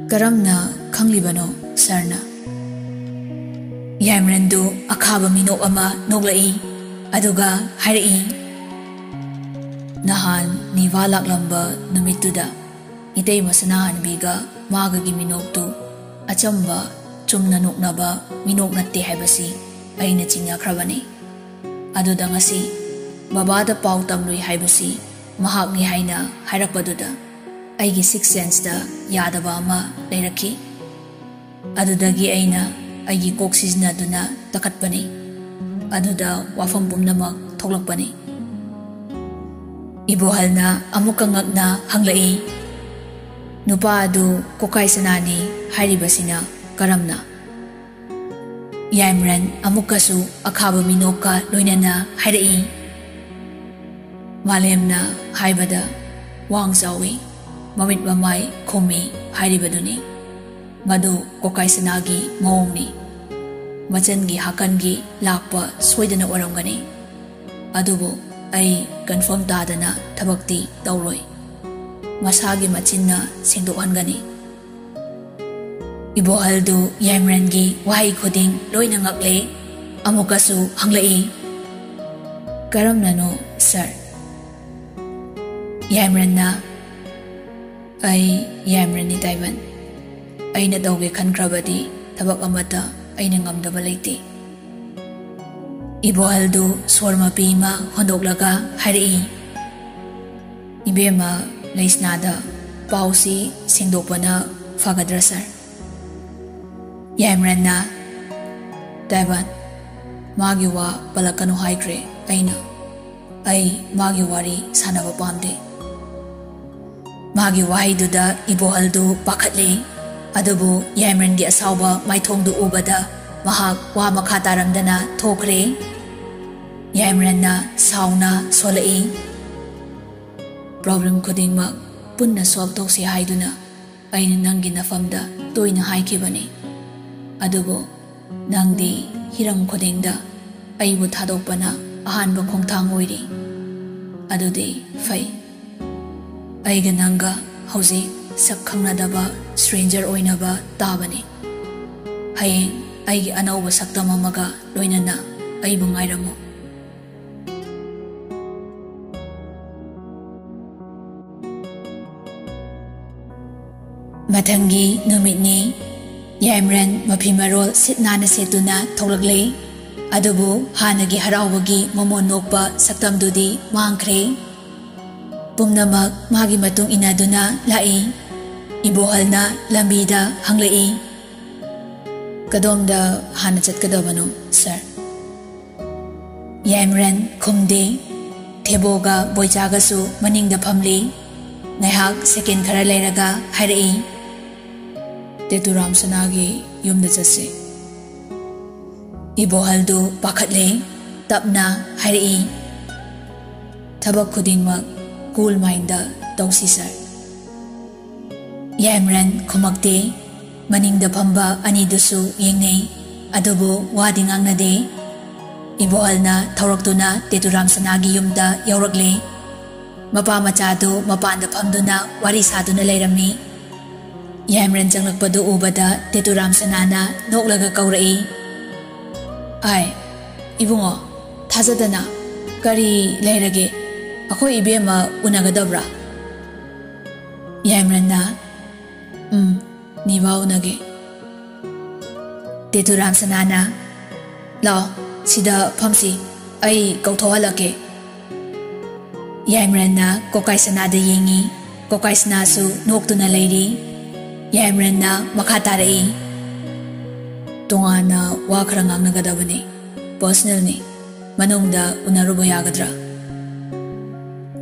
"ꯀꯔꯝꯅ ꯈꯪꯂꯤꯕꯅꯣ ꯁꯥꯔꯅ?" ꯌꯥꯏꯃꯔꯟꯗꯨ ꯑꯈꯥꯕ ꯃꯤꯅꯣꯛ ꯑꯃ ꯅꯣꯛꯂꯛꯏ, ꯑꯗꯨꯒ ꯍꯥꯏꯔꯛꯏ, "ꯅꯍꯥꯟ ꯅꯤꯕꯥ ꯂꯥꯛꯂꯝꯕ ꯅꯨꯃꯤꯠꯇꯨꯗ ꯏꯇꯩꯃ ꯁꯅꯥꯍꯟꯕꯤꯒ ꯃꯥꯒꯒꯤ ꯃꯤꯅꯣꯛꯇꯨ ꯑꯆꯝꯕ, ꯆꯨꯝꯅ ꯅꯣꯛꯅꯕ ꯃꯤꯅꯣꯛ ꯅꯠꯇꯦ ꯍꯥꯏꯕꯁꯤ ꯑꯩꯅ ꯆꯤꯡꯅꯈ꯭ꯔꯕꯅꯤ꯫ ꯑꯗꯨꯗ ꯉꯁꯤ ꯕꯕꯥꯗ ꯄꯥꯎ ꯇꯝꯂꯨꯏ ꯍꯥꯏꯕꯁꯤ ꯃꯍꯥꯛꯅꯤ ꯍꯥꯏꯅ ꯍꯥꯏꯔꯛꯄꯗꯨꯗ ꯑꯩꯒꯤ sixth senseꯇ ꯌꯥꯗꯕ ꯑꯃ ꯂꯩꯔꯛꯈꯤ꯫ ꯑꯗꯨꯗꯒꯤ ꯑꯩꯅ ꯑꯩꯒꯤ ꯀꯣꯛ ꯁꯤꯖꯤꯟꯅꯗꯨꯅ ꯇꯛꯈꯠꯄꯅꯤ꯫ ꯑꯗꯨꯗ ꯋꯥꯐꯝ ꯄꯨꯝꯅꯃꯛ ꯊꯣꯛꯂꯛꯄꯅꯤ"꯫ ꯏꯕꯣꯍꯜꯅ ꯑꯃꯨꯛꯀ ꯉꯛꯅ ꯍꯪꯂꯛꯏ, "ꯅꯨꯄꯥ ꯑꯗꯨ ꯀꯣꯀꯥꯏ ꯁꯅꯥꯅꯤ ꯍꯥꯏꯔꯤꯕꯁꯤꯅ ꯀꯔꯝꯅ?" ꯌꯥꯏꯃꯔꯟ ꯑꯃꯨꯛꯀꯁꯨ ꯑꯈꯥꯕ ꯃꯤꯅꯣꯛꯀ ꯂꯣꯏꯅꯅ ꯍꯥꯏꯔꯛꯏ, ꯃꯥꯂꯦꯝꯅ ꯍꯥꯏꯕꯗ ꯋꯥꯡ ꯆꯥꯎꯏ, ꯃꯃꯤꯠ ꯃꯃꯥꯏ ꯈꯨꯝꯃꯤ ꯍꯥꯏꯔꯤꯕꯗꯨꯅꯤ꯫ ꯃꯗꯨ ꯀꯣꯀꯥꯏ ꯁꯅꯥꯒꯤ ꯃꯑꯣꯡꯅꯤ꯫ ꯃꯆꯟꯒꯤ ꯍꯥꯀꯟꯒꯤ ꯂꯥꯛꯄ ꯁꯣꯏꯗꯅ ꯑꯣꯏꯔꯝꯒꯅꯤ꯫ ꯑꯗꯨꯕꯨ ꯑꯩ ꯀꯟꯐꯥꯔꯝ ꯇꯥꯗꯅ ꯊꯕꯛꯇꯤ ꯇꯧꯔꯣꯏ꯫ ꯃꯁꯥꯒꯤ ꯃꯆꯤꯟꯅ ꯁꯦꯡꯗꯣꯛꯍꯟꯒꯅꯤ꯫ ꯏꯕꯣꯍꯜꯗꯨ ꯌꯥꯏꯃꯔꯟꯒꯤ ꯋꯥꯍꯩ ꯈꯨꯗꯤꯡ ꯂꯣꯏꯅ ꯉꯛꯂꯦ꯫ ꯑꯃꯨꯛꯀꯁꯨ ꯍꯪꯂꯛꯏ, "ꯀꯔꯝꯅꯅꯣ, ꯁꯥꯔ?" ꯌꯥꯏꯃꯔꯟꯅ, "ꯑꯩ ꯌꯥꯏꯃꯔꯟꯅꯤ, ꯇꯥꯏꯕꯟ꯫ ꯑꯩꯅ ꯇꯧꯒꯦ ꯈꯟꯈ꯭ꯔꯕꯗꯤ ꯊꯕꯛ ꯑꯃꯠꯇ ꯑꯩꯅ ꯉꯝꯗꯕ ꯂꯩꯇꯦ꯫" ꯏꯕꯣꯍꯜꯗꯨ ꯁꯣꯔ ꯃꯄꯤ ꯑꯃ ꯍꯣꯟꯗꯣꯛꯂꯒ ꯍꯥꯏꯔꯛꯏ, "ꯏꯕꯦꯝꯃ ꯂꯩꯁꯅꯥꯗ ꯄꯥꯎꯁꯤ ꯁꯦꯡꯗꯣꯛꯄꯅ ꯐꯒꯗ꯭ꯔꯥ, ꯁꯥꯔ?" ꯌꯥꯏꯃꯔꯟꯅ, "ꯇꯥꯏꯕꯟ, ꯃꯥꯒꯤ ꯋꯥ ꯄꯜꯂꯛꯀꯅꯨ ꯍꯥꯏꯈ꯭ꯔꯦ ꯑꯩꯅ꯫ ꯑꯩ ꯃꯥꯒꯤ ꯋꯥꯔꯤ ꯁꯥꯟꯅꯕ ꯄꯥꯝꯗꯦ꯫" ꯃꯥꯒꯤ ꯋꯥꯍꯩꯗꯨꯗ ꯏꯕꯣꯍꯜꯗꯨ ꯄꯥꯈꯠꯂꯦ꯫ ꯑꯗꯨꯕꯨ ꯌꯥꯏꯃꯔꯟꯒꯤ ꯑꯁꯥꯎꯕ ꯃꯥꯏꯊꯣꯡꯗꯨ ꯎꯕꯗ ꯃꯍꯥꯛ ꯋꯥ ꯃꯈꯥ ꯇꯥꯔꯝꯗꯅ ꯊꯣꯛꯈ꯭ꯔꯦ꯫ ꯌꯥꯏꯃꯔꯟꯅ ꯁꯥꯎꯅ ꯁꯣꯜꯂꯛꯏ, "ꯄ꯭ꯔꯣꯕ꯭ꯂꯦꯝ ꯈꯨꯗꯤꯡꯃꯛ ꯄꯨꯟꯅ ꯁꯣꯜꯕ ꯇꯧꯁꯤ ꯍꯥꯏꯗꯨꯅ ꯑꯩꯅ ꯅꯪꯒꯤ ꯅꯐꯝꯗ ꯇꯣꯏꯅ ꯍꯥꯏꯈꯤꯕꯅꯤ꯫ ꯑꯗꯨꯕꯨ ꯅꯪꯗꯤ ꯍꯤꯔꯝ ꯈꯨꯗꯤꯡꯗ ꯑꯩꯕꯨ ꯊꯥꯗꯣꯛꯄꯅ ꯑꯍꯥꯟꯕ ꯈꯣꯡꯊꯥꯡ ꯑꯣꯏꯔꯤ꯫ ꯑꯗꯨꯗꯤ ꯐꯩ꯫ ꯑꯩꯒ ꯅꯪꯒ ꯍꯧꯖꯤꯛ ꯁꯛ ꯈꯪꯅꯗꯕ ꯁ꯭ꯇ꯭ꯔꯦꯟꯖꯔ ꯑꯣꯏꯅꯕ ꯇꯥꯕꯅꯤ꯫ ꯍꯌꯦꯡ ꯑꯩꯒꯤ ꯑꯅꯧꯕ ꯁꯛꯇꯝ ꯑꯃꯒ ꯂꯣꯏꯅꯅ ꯑꯩꯕꯨ ꯉꯥꯏꯔꯝꯃꯨ꯫" ꯃꯊꯪꯒꯤ ꯅꯨꯃꯤꯠꯅꯤ꯫ ꯌꯥꯏꯃꯔꯟ ꯃꯐꯤ ꯃꯔꯣꯜ ꯁꯤꯠ ꯅꯥꯟꯅ ꯁꯦꯠꯇꯨꯅ ꯊꯣꯛꯂꯛꯂꯦ꯫ ꯑꯗꯨꯕꯨ ꯍꯥꯟꯅꯒꯤ ꯍꯔꯥꯎꯕꯒꯤ ꯃꯃꯣꯟ ꯅꯣꯛꯄ ꯁꯛꯇꯝꯗꯨꯗꯤ ꯃꯥꯡꯈ꯭ꯔꯦ꯫ ꯄꯨꯝꯅꯃꯛ ꯃꯥꯒꯤ ꯃꯇꯨꯡ ꯏꯟꯅꯗꯨꯅ ꯂꯥꯛꯏ꯫ ꯏꯕꯣꯍꯜꯅ ꯂꯝꯕꯤꯗ ꯍꯪꯂꯛꯏ, "ꯀꯗꯣꯝꯗ ꯍꯥꯟꯅ ꯆꯠꯀꯗꯕꯅꯣ, ꯁꯥꯔ?" ꯌꯥꯏꯃꯔꯟ ꯈꯨꯝꯗꯦ꯫ ꯊꯦꯕꯣꯒ ꯕꯣꯏꯆꯥꯒꯁꯨ ꯃꯅꯤꯡꯗ ꯐꯝꯂꯤ꯫ ꯉꯥꯏꯍꯥꯛ ꯁꯦꯀꯦꯟ ꯈꯔ ꯂꯩꯔꯒ ꯍꯥꯏꯔꯛꯏ, "ꯇꯦꯇꯨꯔꯥꯝ ꯁꯅꯥꯒꯤ ꯌꯨꯝꯗ ꯆꯠꯁꯤ꯫" ꯏꯕꯣꯍꯜꯗꯨ ꯄꯥꯈꯠꯂꯦ꯫ ꯇꯞꯅ ꯍꯥꯏꯔꯛꯏ, ꯊꯕꯛ ꯈꯨꯗꯤꯡꯃꯛ cool mindꯗ ꯇꯧꯁꯤ ꯁꯥꯔ꯫ ꯌꯥꯏꯃꯔꯟ ꯈꯨꯝꯃꯛꯇꯦ꯫ ꯃꯅꯤꯡꯗ ꯐꯝꯕ ꯑꯅꯤꯗꯨꯁꯨ ꯌꯦꯡꯅꯩ, ꯑꯗꯨꯕꯨ ꯋꯥꯗꯤ ꯉꯥꯡꯅꯗꯦ꯫ ꯏꯕꯣꯍꯜꯅ ꯊꯧꯔꯛꯇꯨꯅ ꯇꯦꯇꯨꯔꯥꯝꯁꯅꯥꯒꯤ ꯌꯨꯝꯗ ꯌꯧꯔꯛꯂꯦ꯫ ꯃꯄꯥ ꯃꯆꯥꯗꯨ ꯃꯄꯥꯟꯗ ꯐꯝꯗꯨꯅ ꯋꯥꯔꯤ ꯁꯥꯗꯨꯅ ꯂꯩꯔꯝꯃꯤ꯫ ꯌꯥꯏꯃꯔꯟ ꯆꯪꯂꯛꯄꯗꯨ ꯎꯕꯗ ꯇꯦꯇꯨꯔꯥꯝꯁꯅꯥꯅ ꯅꯣꯛꯂꯒ ꯀꯧꯔꯛꯏ, "ꯑꯥꯏ, ꯏꯕꯨꯡꯉꯣ, ꯊꯥꯖꯗꯅ, ꯀꯔꯤ ꯂꯩꯔꯒꯦ? ꯑꯩꯈꯣꯏ ꯏꯕꯦꯝꯃ ꯎꯅꯒꯗꯕ꯭ꯔꯥ?" ꯌꯥꯏꯃꯔꯟꯅ, "ꯎꯝ, ꯅꯤꯕꯥ ꯎꯅꯒꯦ꯫" ꯇꯦꯇꯨꯔꯥꯝꯁꯅꯥꯅ, "ꯂꯥꯛꯑꯣ, ꯁꯤꯗ ꯐꯝꯁꯤ, ꯑꯩ ꯀꯧꯊꯣꯛꯍꯜꯂꯛꯀꯦ꯫" ꯌꯥꯏꯃꯔꯟꯅ ꯀꯣꯀꯥꯏꯁꯅꯥꯗ ꯌꯦꯡꯉꯤ꯫ ꯀꯣꯀꯥꯏꯁꯅꯥꯁꯨ ꯅꯣꯛꯇꯨꯅ ꯂꯩꯔꯤ꯫ ꯌꯥꯏꯃꯔꯟꯅ ꯃꯈꯥ ꯇꯥꯔꯛꯏ, "ꯇꯣꯉꯥꯟꯅ ꯋꯥ ꯈꯔ ꯉꯥꯡꯅꯒꯗꯕꯅꯤ, personalꯅꯤ꯫ ꯃꯅꯨꯡꯗ ꯎꯅꯔꯨꯕ ꯌꯥꯒꯗ꯭ꯔꯥ?"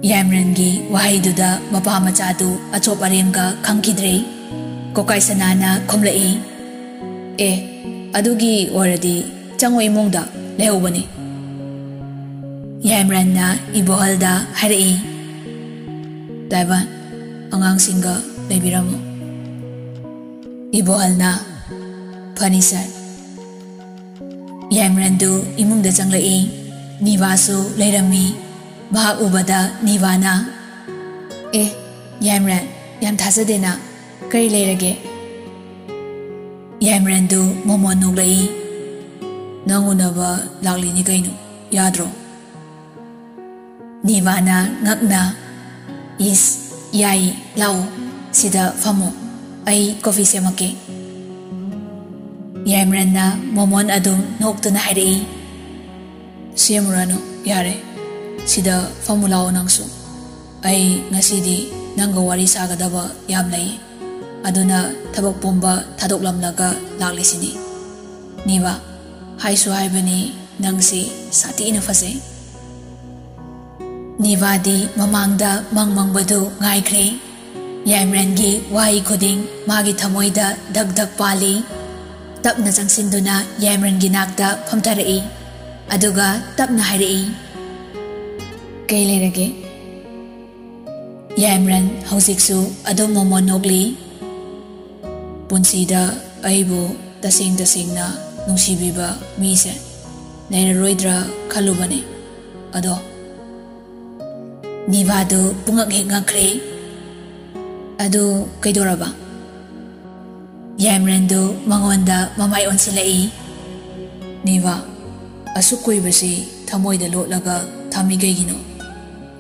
ꯌꯥꯏꯃꯔꯟꯒꯤ ꯋꯥꯍꯩꯗꯨꯗ ꯃꯄꯥ ꯃꯆꯥꯗꯨ ꯑꯆꯣꯞ ꯑꯔꯦꯝꯒ ꯈꯪꯈꯤꯗ꯭ꯔꯦ꯫ ꯀꯣꯀꯥꯏꯁꯅꯥꯅ ꯈꯨꯝꯂꯛꯏ, "ꯑꯦ, ꯑꯗꯨꯒꯤ ꯑꯣꯏꯔꯗꯤ ꯆꯪꯉꯣ, ꯏꯃꯨꯡꯗ ꯂꯩꯍꯧꯕꯅꯤ꯫" ꯌꯥꯏꯃꯔꯟꯅ ꯏꯕꯣꯍꯜꯗ ꯍꯥꯏꯔꯛꯏ, "ꯇꯥꯏꯕꯟ, ꯑꯉꯥꯡꯁꯤꯡꯒ ꯂꯩꯕꯤꯔꯝꯃꯨ꯫" ꯏꯕꯣꯍꯜꯅ, "ꯐꯅꯤ ꯁꯥꯔ꯫" ꯌꯥꯏꯃꯔꯟꯗꯨ ꯏꯃꯨꯡꯗ ꯆꯪꯂꯛꯏ꯫ ꯅꯤꯕꯥꯁꯨ ꯂꯩꯔꯝꯃꯤ꯫ ꯃꯍꯥꯛ ꯎꯕꯗ ꯅꯤꯕꯥꯅ, "ꯑꯦ, ꯌꯥꯏꯃꯔꯟ, ꯌꯥꯝ ꯊꯥꯖꯗꯦꯅ꯫ ꯀꯔꯤ ꯂꯩꯔꯒꯦ?" ꯌꯥꯏꯃꯔꯟꯗꯨ ꯃꯣꯃꯣꯟ ꯅꯣꯛꯂꯛꯏ꯫ "ꯅꯪ ꯎꯅꯕ ꯂꯥꯛꯂꯤꯅꯤ ꯀꯩꯅꯣ, ꯌꯥꯗ꯭ꯔꯣ?" ꯅꯤꯕꯥꯅ ꯉꯛꯅ, "ꯏꯁ, ꯌꯥꯏ, ꯂꯥꯛꯑꯣ, ꯁꯤꯗ ꯐꯝꯃꯣ, ꯑꯩ coffee ꯁꯦꯝꯃꯛꯀꯦ꯫" ꯌꯥꯏꯃꯔꯟꯅ ꯃꯣꯃꯣꯟ ꯑꯗꯨꯝ ꯅꯣꯛꯇꯨꯅ ꯍꯥꯏꯔꯛꯏ, "ꯁꯦꯝꯃꯨꯔꯅꯨ, ꯌꯥꯔꯦ, ꯁꯤꯗ ꯐꯝꯃꯨ ꯂꯥꯛꯑꯣ ꯅꯪꯁꯨ꯫ ꯑꯩ ꯉꯁꯤꯗꯤ ꯅꯪꯒ ꯋꯥꯔꯤ ꯁꯥꯒꯗꯕ ꯌꯥꯝ ꯂꯩ, ꯑꯗꯨꯅ ꯊꯕꯛ ꯄꯨꯝꯕ ꯊꯥꯗꯣꯛꯂꯝꯂꯒ ꯂꯥꯛꯂꯤꯁꯤꯅꯤ꯫ ꯅꯤꯕꯥ, ꯍꯥꯏꯁꯨ ꯍꯥꯏꯕꯅꯤ, ꯅꯪꯁꯤ ꯁꯥꯊꯤꯅ ꯐꯖꯩ꯫" ꯅꯤꯕꯥꯗꯤ ꯃꯃꯥꯡꯗ ꯃꯪ ꯃꯪꯕꯗꯨ ꯉꯥꯏꯈ꯭ꯔꯦ꯫ ꯌꯥꯏꯃꯔꯟꯒꯤ ꯋꯥꯍꯩ ꯈꯨꯗꯤꯡ ꯃꯥꯒꯤ ꯊꯃꯣꯏꯗ ꯙꯛ ꯙꯛ ꯄꯥꯜꯂꯤ꯫ ꯇꯞꯅ ꯆꯪꯁꯤꯟꯗꯨꯅ ꯌꯥꯏꯃꯔꯟꯒꯤ ꯅꯥꯛꯇ ꯐꯝꯊꯔꯛꯏ, ꯑꯗꯨꯒ ꯇꯞꯅ ꯍꯥꯏꯔꯛꯏ, ꯀꯩ ꯂꯩꯔꯒꯦ? ꯌꯥꯏꯃꯔꯟ ꯍꯧꯖꯤꯛꯁꯨ ꯑꯗꯨꯝ ꯃꯣꯃꯣꯟ ꯅꯣꯛꯂꯤ꯫ ꯄꯨꯟꯁꯤꯗ ꯑꯩꯕꯨ ꯇꯁꯦꯡ ꯇꯁꯦꯡꯅ ꯅꯨꯡꯁꯤꯕꯤꯕ ꯃꯤꯁꯦ ꯂꯩꯔꯔꯣꯏꯗ꯭ꯔꯥ ꯈꯜꯂꯨꯕꯅꯦ꯫ ꯑꯗꯣ ꯅꯤꯚꯥꯗꯨ ꯄꯨꯡꯉꯛ ꯍꯦꯛ ꯉꯛꯈ꯭ꯔꯦ꯫ "ꯑꯗꯨ ꯀꯩꯗꯧꯔꯕ?" ꯌꯥꯏꯃꯔꯟꯗꯨ ꯃꯉꯣꯟꯗ ꯃꯃꯥꯏ ꯑꯣꯟꯁꯤꯜꯂꯛꯏ꯫ "ꯅꯤꯚꯥ, ꯑꯁꯨꯛ ꯀꯨꯏꯕꯁꯤ ꯊꯃꯣꯏꯗ ꯂꯣꯠꯂꯒ ꯊꯝꯃꯤ ꯀꯩꯒꯤꯅꯣ?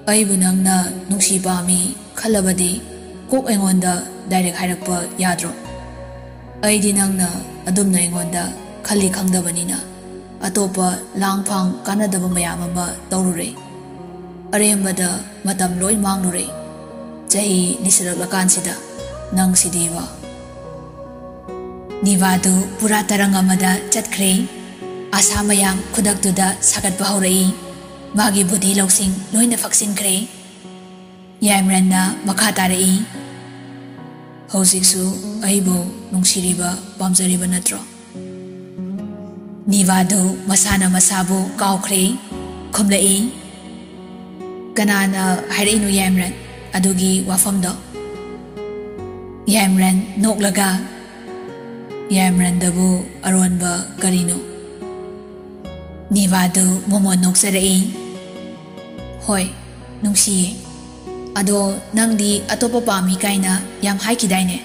ꯑꯩꯕꯨ ꯅꯪꯅ ꯅꯨꯡꯁꯤ ꯄꯥꯝꯃꯤ ꯈꯜꯂꯕꯗꯤ ꯀꯣꯛ ꯑꯩꯉꯣꯟꯗ ꯗꯥꯏꯔꯦꯛ ꯍꯥꯏꯔꯛꯄ ꯌꯥꯗ꯭ꯔꯣ? ꯑꯩꯗꯤ ꯅꯪꯅ ꯑꯗꯨꯝꯅ ꯑꯩꯉꯣꯟꯗ ꯈꯜꯂꯤ ꯈꯪꯗꯕꯅꯤꯅ ꯑꯇꯣꯞꯄ ꯂꯥꯡ ꯐꯥꯡ ꯀꯥꯟꯅꯗꯕ ꯃꯌꯥꯝ ꯑꯃ ꯇꯧꯔꯨꯔꯦ꯫ ꯑꯔꯦꯝꯕꯗ ꯃꯇꯝ ꯂꯣꯏ ꯃꯥꯡꯂꯨꯔꯦ꯫ ꯆꯍꯤ ꯂꯤꯁꯤꯜꯂꯛꯂꯀꯥꯟꯁꯤꯗ ꯅꯪꯁꯤꯗꯤꯕ꯫" ꯅꯤꯚꯥꯗꯨ ꯄꯨꯔꯥ ꯇꯔꯪ ꯑꯃꯗ ꯆꯠꯈ꯭ꯔꯦ꯫ ꯑꯁꯥ ꯃꯌꯥꯝ ꯈꯨꯗꯛꯇꯨꯗ ꯁꯥꯒꯠꯄ ꯍꯧꯔꯛꯏ꯫ ꯃꯥꯒꯤ ꯕꯨꯙꯤ ꯂꯧꯁꯤꯡ ꯂꯣꯏꯅ ꯐꯛꯆꯤꯟꯈ꯭ꯔꯦ꯫ ꯌꯥꯏꯃꯔꯟꯅ ꯃꯈꯥ ꯇꯥꯔꯛꯏ, "ꯍꯧꯖꯤꯛꯁꯨ ꯑꯩꯕꯨ ꯅꯨꯡꯁꯤꯔꯤꯕ ꯄꯥꯝꯖꯔꯤꯕ ꯅꯠꯇ꯭ꯔꯣ?" ꯅꯤꯚꯥꯗꯨ ꯃꯁꯥꯅ ꯃꯁꯥꯕꯨ ꯀꯥꯎꯈ꯭ꯔꯦ꯫ ꯈꯨꯝꯂꯛꯏ, "ꯀꯅꯥꯅ ꯍꯥꯏꯔꯛꯏꯅꯣ ꯌꯥꯏꯃꯔꯟ ꯑꯗꯨꯒꯤ ꯋꯥꯐꯝꯗꯣ?" ꯌꯥꯏꯃꯔꯟ ꯅꯣꯛꯂꯒ, "ꯌꯥꯏꯃꯔꯟꯗꯕꯨ ꯑꯔꯣꯟꯕ ꯀꯔꯤꯅꯣ?" ꯅꯤꯚꯥꯗꯨ ꯃꯣꯃꯣꯟ ꯅꯣꯛꯆꯔꯛꯏ꯫ "ꯍꯣꯏ, ꯅꯨꯡꯁꯤꯌꯦ꯫ ꯑꯗꯣ ꯅꯪꯗꯤ ꯑꯇꯣꯞꯄ ꯄꯥꯝꯃꯤ ꯀꯥꯏꯅ ꯌꯥꯝ ꯍꯥꯏꯈꯤꯗꯥꯏꯅꯦ?"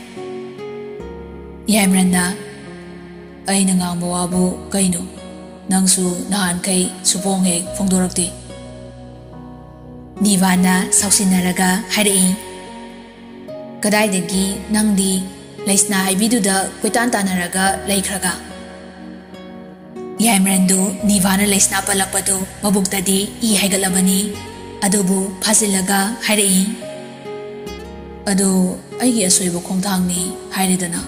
ꯌꯥꯏꯃꯔꯟꯅ, "ꯑꯩꯅ ꯉꯥꯡꯕ ꯋꯥꯕꯨ ꯀꯩꯅꯣ? ꯅꯪꯁꯨ ꯅꯍꯥꯟꯈꯩ ꯁꯨꯐꯣꯡ ꯍꯦꯛ ꯐꯣꯡꯗꯣꯔꯛꯇꯦ꯫" ꯅꯤꯚꯥꯅ ꯁꯥꯎꯁꯤꯟꯅꯔꯒ ꯍꯥꯏꯔꯛꯏ, "ꯀꯗꯥꯏꯗꯒꯤ ꯅꯪꯗꯤ ꯂꯩꯁꯅꯥ ꯍꯥꯏꯕꯤꯗꯨꯗ ꯀꯣꯏꯇꯥꯟ ꯇꯥꯟꯅꯔꯒ ꯂꯩꯈ꯭ꯔꯒ?" ꯌꯥꯏꯃꯔꯟꯗꯨ ꯅꯤꯚꯥꯅ ꯂꯩꯁꯅꯥ ꯄꯜꯂꯛꯄꯗꯨ ꯃꯕꯨꯛꯇꯗꯤ ꯏ ꯍꯥꯏꯒꯠꯂꯕꯅꯤ꯫ ꯑꯗꯨꯕꯨ ꯐꯥꯖꯤꯜꯂꯒ ꯍꯥꯏꯔꯛꯏ, "ꯑꯗꯨ ꯑꯩꯒꯤ ꯑꯁꯣꯏꯕ ꯈꯣꯡꯊꯥꯡꯅꯤ ꯍꯥꯏꯔꯦꯗꯅ꯫"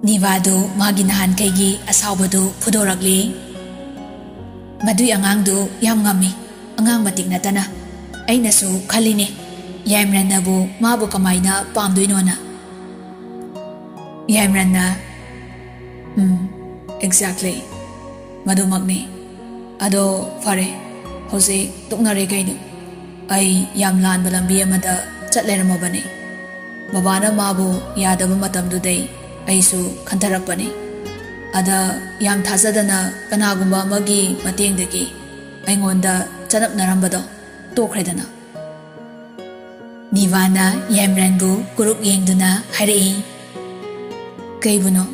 ꯅꯤꯚꯥꯗꯨ ꯃꯥꯒꯤ ꯅꯍꯥꯟꯈꯩꯒꯤ ꯑꯁꯥꯎꯕꯗꯨ ꯐꯨꯗꯣꯔꯛꯂꯤ꯫ "ꯃꯗꯨꯏ ꯑꯉꯥꯡꯗꯨ ꯌꯥꯝ ꯉꯝꯃꯤ, ꯑꯉꯥꯡ ꯃꯇꯤꯛ ꯅꯠꯇꯅ꯫ ꯑꯩꯅꯁꯨ ꯈꯜꯂꯤꯅꯦ, ꯌꯥꯏꯃꯔꯟꯅꯕꯨ ꯃꯥꯕꯨ ꯀꯃꯥꯏꯅ ꯄꯥꯝꯗꯣꯏꯅꯣꯅ꯫" ꯌꯥꯏꯃꯔꯟꯅ, "ꯎꯝ, exactly, ꯃꯗꯨꯃꯛꯅꯤ꯫ ꯑꯗꯣ ꯐꯔꯦ, ꯍꯧꯖꯤꯛ ꯇꯣꯛꯅꯔꯦ ꯀꯩꯅꯣ? ꯑꯩ ꯌꯥꯝ ꯂꯥꯟꯕ ꯂꯝꯕꯤ ꯑꯃꯗ ꯆꯠ ꯂꯩꯔꯝꯃꯕꯅꯤ꯫ ꯕꯕꯥꯅ ꯃꯥꯕꯨ ꯌꯥꯗꯕ ꯃꯇꯝꯗꯨꯗꯩ ꯑꯩꯁꯨ ꯈꯟꯊꯔꯛꯄꯅꯤ꯫ ꯑꯗ ꯌꯥꯝ ꯊꯥꯖꯗꯅ ꯀꯅꯥꯒꯨꯝꯕ ꯑꯃꯒꯤ ꯃꯇꯦꯡꯗꯒꯤ ꯑꯩꯉꯣꯟꯗ ꯆꯅꯞꯅꯔꯝꯕꯗꯣ ꯇꯣꯛꯈ꯭ꯔꯦꯗꯅ꯫ ꯅꯤꯚꯥꯅ ꯌꯥꯏꯃꯔꯟꯕꯨ ꯀꯨꯔꯨꯞ ꯌꯦꯡꯗꯨꯅ ꯍꯥꯏꯔꯛꯏ, "ꯀꯩꯕꯨꯅꯣ?"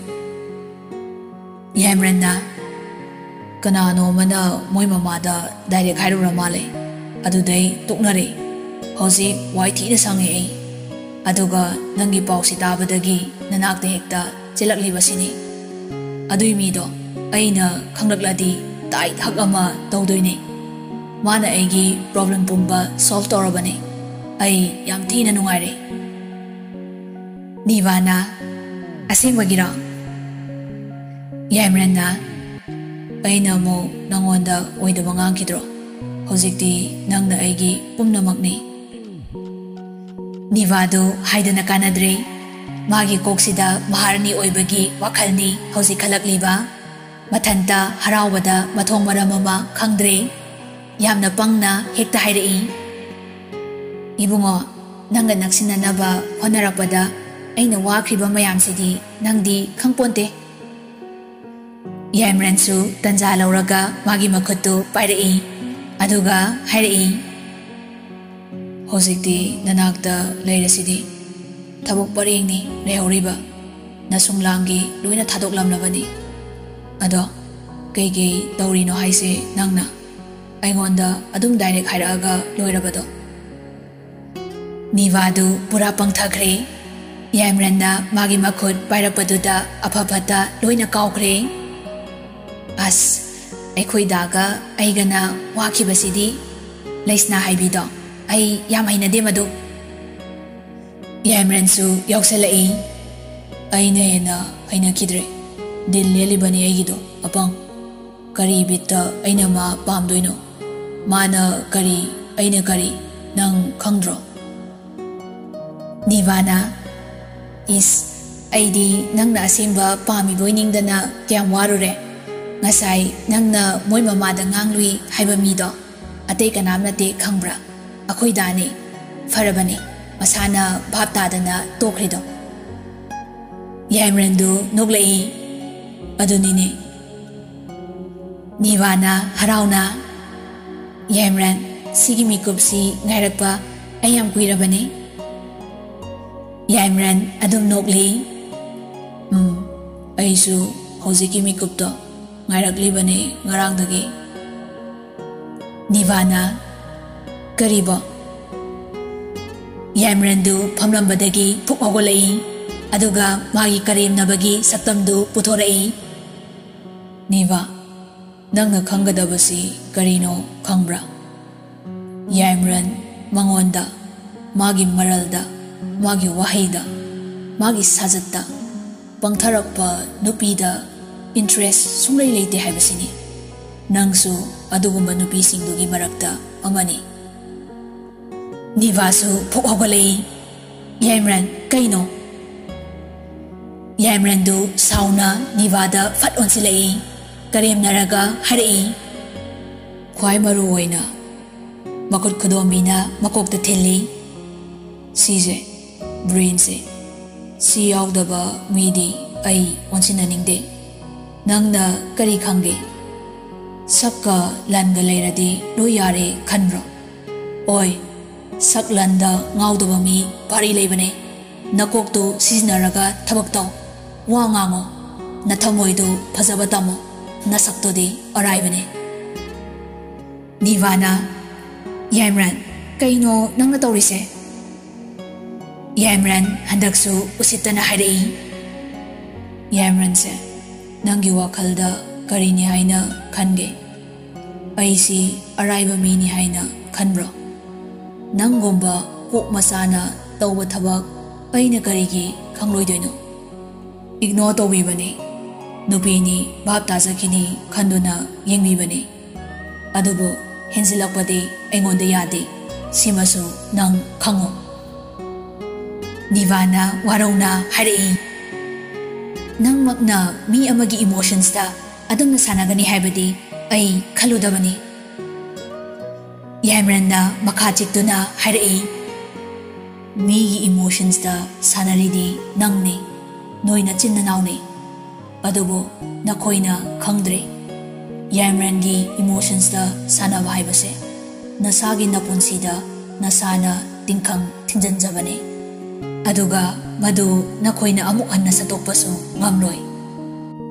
ꯌꯥꯏꯃꯔꯟꯅ, "ꯀꯅꯥꯅꯣ ꯑꯃꯅ ꯃꯣꯏ ꯃꯃꯥꯗ ꯗꯥꯏꯔꯦꯛ ꯍꯥꯏꯔꯨꯔ ꯃꯥꯜꯂꯦ꯫ ꯑꯗꯨꯗꯩ ꯇꯣꯛꯅꯔꯦ꯫ ꯍꯧꯖꯤꯛ ꯋꯥꯏ ꯊꯤꯅ ꯁꯪꯉꯦ ꯑꯩ꯫ ꯑꯗꯨꯒ ꯅꯪꯒꯤ ꯄꯥꯎꯁꯤ ꯇꯥꯕꯗꯒꯤ ꯅꯅꯥꯛꯇ ꯍꯦꯛꯇ ꯆꯦꯜꯂꯛꯂꯤꯕꯁꯤꯅꯤ꯫ ꯑꯗꯨꯏ ꯃꯤꯗꯣ ꯑꯩꯅ ꯈꯪꯂꯛꯂꯗꯤ ꯇꯥꯏꯠ ꯍꯛ ꯑꯃ ꯇꯧꯗꯣꯏꯅꯦ꯫ ꯃꯥꯅ ꯑꯩꯒꯤ ꯄ꯭ꯔꯣꯕ꯭ꯂꯦꯝ ꯄꯨꯝꯕ ꯁꯣꯜꯕ ꯇꯧꯔꯕꯅꯦ꯫ ꯑꯩ ꯌꯥꯝ ꯊꯤꯅ ꯅꯨꯡꯉꯥꯏꯔꯦ꯫" ꯅꯤꯚꯥꯅ, "ꯑꯁꯦꯡꯕꯒꯤꯔꯣ?" ꯌꯥꯏꯃꯔꯟꯅ, "ꯑꯩꯅ ꯑꯃꯨꯛ ꯅꯪꯉꯣꯟꯗ ꯑꯣꯏꯗꯕ ꯉꯥꯡꯈꯤꯗ꯭ꯔꯣ? ꯍꯧꯖꯤꯛꯇꯤ ꯅꯪꯅ ꯑꯩꯒꯤ ꯄꯨꯝꯅꯃꯛꯅꯤ꯫" ꯅꯤꯚꯥꯗꯨ ꯍꯥꯏꯗꯅ ꯀꯥꯟꯅꯗ꯭ꯔꯦ꯫ ꯃꯥꯒꯤ ꯀꯣꯛꯁꯤꯗ ꯃꯍꯥꯔꯥꯅꯤ ꯑꯣꯏꯕꯒꯤ ꯋꯥꯈꯜꯅꯤ ꯍꯧꯖꯤꯛ ꯈꯜꯂꯛꯂꯤꯕ꯫ ꯃꯊꯟꯇ ꯍꯔꯥꯎꯕꯗ ꯃꯊꯣꯡ ꯃꯔꯝ ꯑꯃ ꯈꯪꯗ꯭ꯔꯦ꯫ ꯌꯥꯝꯅ ꯄꯪꯅ ꯍꯦꯛꯇ ꯍꯥꯏꯔꯛꯏ, "ꯏꯕꯨꯡꯉꯣ, ꯅꯪꯒ ꯅꯛꯁꯤꯟꯅꯅꯕ ꯍꯣꯠꯅꯔꯛꯄꯗ ꯑꯩꯅ ꯋꯥꯈ꯭ꯔꯤꯕ ꯃꯌꯥꯝꯁꯤꯗꯤ ꯅꯪꯗꯤ ꯈꯪꯄꯣꯟꯇꯦ꯫" ꯌꯥꯏꯃꯔꯟꯁꯨ ꯇꯟꯖꯥ ꯂꯧꯔꯒ ꯃꯥꯒꯤ ꯃꯈꯨꯠꯇꯨ ꯄꯥꯏꯔꯛꯏ꯫ ꯑꯗꯨꯒ ꯍꯥꯏꯔꯛꯏ, "ꯍꯧꯖꯤꯛꯇꯤ ꯅꯅꯥꯛꯇ ꯂꯩꯔꯁꯤꯗꯤ꯫ ꯊꯕꯛ ꯄꯔꯦꯡꯅꯤ ꯂꯩꯍꯧꯔꯤꯕ꯫ ꯅꯁꯨꯡ ꯂꯥꯡꯒꯤ ꯂꯣꯏꯅ ꯊꯥꯗꯣꯛꯂꯝꯂꯕꯅꯤ꯫ ꯑꯗꯣ ꯀꯩꯀꯩ ꯇꯧꯔꯤꯅꯣ ꯍꯥꯏꯁꯦ ꯅꯪꯅ? ꯑꯩꯉꯣꯟꯗ ꯑꯗꯨꯝ ꯗꯥꯏꯔꯦꯛ ꯍꯥꯏꯔꯛꯑꯒ ꯂꯣꯏꯔꯕꯗꯣ꯫" ꯅꯤꯚꯥꯗꯨ ꯄꯨꯔꯥ ꯄꯪꯊꯈ꯭ꯔꯦ꯫ ꯌꯥꯏꯃꯔꯟꯅ ꯃꯥꯒꯤ ꯃꯈꯨꯠ ꯄꯥꯏꯔꯛꯄꯗꯨꯗ ꯑꯐ ꯐꯠꯇ ꯂꯣꯏꯅ ꯀꯥꯎꯈ꯭ꯔꯦ꯫ "ꯑꯁ, ꯑꯩꯈꯣꯏ ꯗꯥꯒ ꯑꯩꯒꯅ ꯋꯥꯈꯤꯕꯁꯤꯗꯤ, ꯂꯩꯁꯅꯥ ꯍꯥꯏꯕꯤꯗꯣ, ꯑꯩ ꯌꯥꯝ ꯍꯩꯅꯗꯦ ꯃꯗꯨ꯫" ꯌꯥꯏꯃꯔꯟꯁꯨ ꯌꯥꯎꯁꯜꯂꯛꯏ꯫ "ꯑꯩꯅ ꯍꯦꯟꯅ ꯍꯩꯅꯈꯤꯗ꯭ꯔꯦ꯫ ꯗꯤꯜ ꯂꯦꯜꯂꯤꯕꯅꯤ ꯑꯩꯒꯤꯗꯣ, ꯑꯄꯪ꯫ ꯀꯔꯤ ꯕꯤꯠꯇ ꯑꯩꯅ ꯃꯥ ꯄꯥꯝꯗꯣꯏꯅꯣ? ꯃꯥꯅ ꯀꯔꯤ, ꯑꯩꯅ ꯀꯔꯤ, ꯅꯪ ꯈꯪꯗ꯭ꯔꯣ?" ꯅꯤꯚꯥꯅ, "ꯏꯁ, ꯑꯩꯗꯤ ꯅꯪꯅ ꯑꯁꯦꯡꯕ ꯄꯥꯝꯃꯤꯕꯣꯏ ꯅꯤꯡꯗꯅ ꯀꯌꯥꯝ ꯋꯥꯔꯨꯔꯦ꯫ ꯉꯁꯥꯏ ꯅꯪꯅ ꯃꯣꯏ ꯃꯃꯥꯗ ꯉꯥꯡꯂꯨꯏ ꯍꯥꯏꯕ ꯃꯤꯗꯣ, ꯑꯇꯩ ꯀꯅꯥꯝ ꯅꯠꯇꯦ, ꯈꯪꯕ꯭ꯔꯥ? ꯑꯩꯈꯣꯏ ꯗꯥꯅꯤ꯫ ꯐꯔꯕꯅꯤ, ꯃꯁꯥꯅ ꯚꯥꯞ ꯇꯥꯗꯅ ꯇꯣꯛꯈ꯭ꯔꯤꯗꯣ꯫ ꯌꯥꯏꯃꯔꯟꯗꯨ ꯅꯣꯛꯂꯛꯏ꯫ ꯑꯗꯨꯅꯤꯅꯦ꯫ ꯅꯤꯚꯥꯅ ꯍꯔꯥꯎꯅ, "ꯌꯥꯏꯃꯔꯟ, ꯁꯤꯒꯤ ꯃꯤꯀꯨꯞꯁꯤ ꯉꯥꯏꯔꯛꯄ ꯑꯩ ꯌꯥꯝ ꯀꯨꯏꯔꯕꯅꯤ꯫" ꯌꯥꯏꯃꯔꯟ ꯑꯗꯨꯝ ꯅꯣꯛꯂꯤ꯫ "ꯎꯝ, ꯑꯩꯁꯨ ꯍꯧꯖꯤꯛꯀꯤ ꯃꯤꯀꯨꯞꯇꯣ ꯉꯥꯏꯔꯛꯂꯤꯕꯅꯤ ꯉꯔꯥꯡꯗꯒꯤ꯫" ꯅꯤꯚꯥꯅ, "ꯀꯔꯤꯕꯣ?" ꯌꯥꯏꯃꯔꯟꯗꯨ ꯐꯝꯂꯝꯕꯗꯒꯤ ꯐꯨꯛ ꯍꯧꯒꯠꯂꯛꯏ, ꯑꯗꯨꯒ ꯃꯥꯒꯤ ꯀꯔꯦꯝꯅꯕꯒꯤ ꯁꯛꯇꯝꯗꯨ ꯄꯨꯊꯣꯔꯛꯏ꯫ "ꯅꯤꯚꯥ, ꯅꯪꯅ ꯈꯪꯒꯗꯕꯁꯤ ꯀꯔꯤꯅꯣ ꯈꯪꯕ꯭ꯔꯥ? ꯌꯥꯏꯃꯔꯟ ꯃꯉꯣꯟꯗ, ꯃꯥꯒꯤ ꯃꯔꯜꯗ, ꯃꯥꯒꯤ ꯋꯥꯍꯩꯗ, ꯃꯥꯒꯤ ꯁꯥꯖꯠꯇ, ꯄꯪꯊꯔꯛꯄ ꯅꯨꯄꯤꯗ interest ꯁꯨꯡꯂꯩ ꯂꯩꯇꯦ ꯍꯥꯏꯕꯁꯤꯅꯤ꯫ ꯅꯪꯁꯨ ꯑꯗꯨꯒꯨꯝꯕ ꯅꯨꯄꯤꯁꯤꯡꯗꯨꯒꯤ ꯃꯔꯛꯇ ꯑꯃꯅꯤ꯫" ꯅꯤꯚꯥꯁꯨ ꯐꯨꯛ ꯍꯧꯒꯠꯂꯛꯏ꯫ "ꯌꯥꯏꯃꯔꯟ, ꯀꯩꯅꯣ?" ꯌꯥꯏꯃꯔꯟꯗꯨ ꯁꯥꯎꯅ ꯅꯤꯚꯥꯗ ꯐꯠ ꯑꯣꯟꯁꯤꯜꯂꯛꯏ꯫ ꯀꯔꯦꯝꯅꯔꯒ ꯍꯥꯏꯔꯛꯏ, "ꯈ꯭ꯋꯥꯏ ꯃꯔꯨ ꯑꯣꯏꯅ ꯃꯈꯨꯠ ꯈꯨꯗꯣꯝꯕꯤꯅ ꯃꯀꯣꯛꯇ ꯊꯤꯜꯂꯤ꯫ ꯁꯤꯁꯦ, brainꯁꯦ, ꯁꯤ ꯌꯥꯎꯗꯕ ꯃꯤꯗꯤ ꯑꯩ ꯑꯣꯟꯁꯤꯟꯅꯅꯤꯡꯗꯦ꯫ ꯅꯪꯅ ꯀꯔꯤ ꯈꯪꯒꯦ? ꯁꯛꯀ ꯂꯟꯒ ꯂꯩꯔꯗꯤ ꯂꯣꯏ ꯌꯥꯔꯦ ꯈꯟꯕ꯭ꯔꯣ? ꯑꯣꯏ, ꯁꯛ ꯂꯟꯗ ꯉꯥꯎꯗꯕ ꯃꯤ ꯄꯥꯔꯤ ꯂꯩꯕꯅꯦ꯫ ꯅꯀꯣꯛꯇꯨ ꯁꯤꯖꯤꯟꯅꯔꯒ ꯊꯕꯛ ꯇꯧ꯫ ꯋꯥ ꯉꯥꯡꯉꯣ꯫ ꯅꯊꯃꯣꯏꯗꯨ ꯐꯖꯕ ꯇꯝꯃꯣ꯫ ꯅꯁꯛꯇꯨꯗꯤ ꯑꯔꯥꯏꯕꯅꯦ꯫" ꯅꯤꯚꯥꯅ, "ꯌꯥꯏꯃꯔꯟ, ꯀꯩꯅꯣ ꯅꯪꯅ ꯇꯧꯔꯤꯁꯦ?" ꯌꯥꯏꯃꯔꯟ ꯍꯟꯗꯛꯁꯨ ꯎꯁꯤꯠꯇꯅ ꯍꯥꯏꯔꯛꯏ꯫ "ꯌꯥꯏꯃꯔꯟꯁꯦ, ꯅꯪꯒꯤ ꯋꯥꯈꯜꯗ ꯀꯔꯤꯅꯤ ꯍꯥꯏꯅ ꯈꯟꯒꯦ? ꯑꯩꯁꯤ ꯑꯔꯥꯏꯕ ꯃꯤꯅꯤ ꯍꯥꯏꯅ ꯈꯟꯕ꯭ꯔꯣ? ꯅꯪꯒꯨꯝꯕ ꯀꯣꯛ ꯃꯆꯥꯅ ꯇꯧꯕ ꯊꯕꯛ ꯑꯩꯅ ꯀꯔꯤꯒꯤ ꯈꯪꯂꯣꯏꯗꯣꯏꯅꯣ?" Ignore ꯇꯧꯕꯤꯕꯅꯤ꯫ ꯅꯨꯄꯤꯅꯤ, ꯚꯥꯞ ꯇꯥꯖꯈꯤꯅꯤ ꯈꯟꯗꯨꯅ ꯌꯦꯡꯕꯤꯕꯅꯤ꯫ ꯑꯗꯨꯕꯨ ꯍꯦꯟꯖꯤꯜꯂꯛꯄꯗꯤ ꯑꯩꯉꯣꯟꯗ ꯌꯥꯗꯦ꯫ ꯁꯤꯃꯁꯨ ꯅꯪ ꯈꯪꯉꯨ꯫ ꯅꯤꯚꯥꯅ ꯋꯥꯔꯧꯅ ꯍꯥꯏꯔꯛꯏ, "ꯅꯪꯃꯛꯅ ꯃꯤ ꯑꯃꯒꯤ emotionsꯇ ꯑꯗꯨꯝꯅ ꯁꯥꯟꯅꯒꯅꯤ ꯍꯥꯏꯕꯗꯤ ꯑꯩ ꯈꯜꯂꯨꯗꯕꯅꯤ꯫" ꯌꯥꯏꯃꯔꯟꯅ ꯃꯈꯥ ꯆꯤꯛꯇꯨꯅ ꯍꯥꯏꯔꯛꯏ, "ꯃꯤꯒꯤ emotions ꯇ ꯁꯥꯟꯅꯔꯤꯗꯤ ꯅꯪꯅꯤ, ꯅꯣꯏ ꯅꯆꯤꯟ ꯅꯅꯥꯎꯅꯤ, ꯑꯗꯨꯕꯨ ꯅꯈꯣꯏꯅ ꯈꯪꯗ꯭ꯔꯤ꯫ ꯌꯥꯏꯃꯔꯟꯒꯤ emotions ꯇ ꯁꯥꯟꯅꯕ ꯍꯥꯏꯕꯁꯦ ꯅꯁꯥꯒꯤ ꯅꯄꯨꯟꯁꯤꯗ ꯅꯁꯥꯅ ꯇꯤꯡꯈꯪ ꯊꯤꯡꯖꯤꯟꯖꯕꯅꯤ, ꯑꯗꯨꯒ ꯃꯗꯨ ꯅꯈꯣꯏꯅ ꯑꯃꯨꯛ ꯍꯟꯅ ꯁꯠꯇꯣꯛꯄꯁꯨ ꯉꯝꯂꯣꯏ꯫"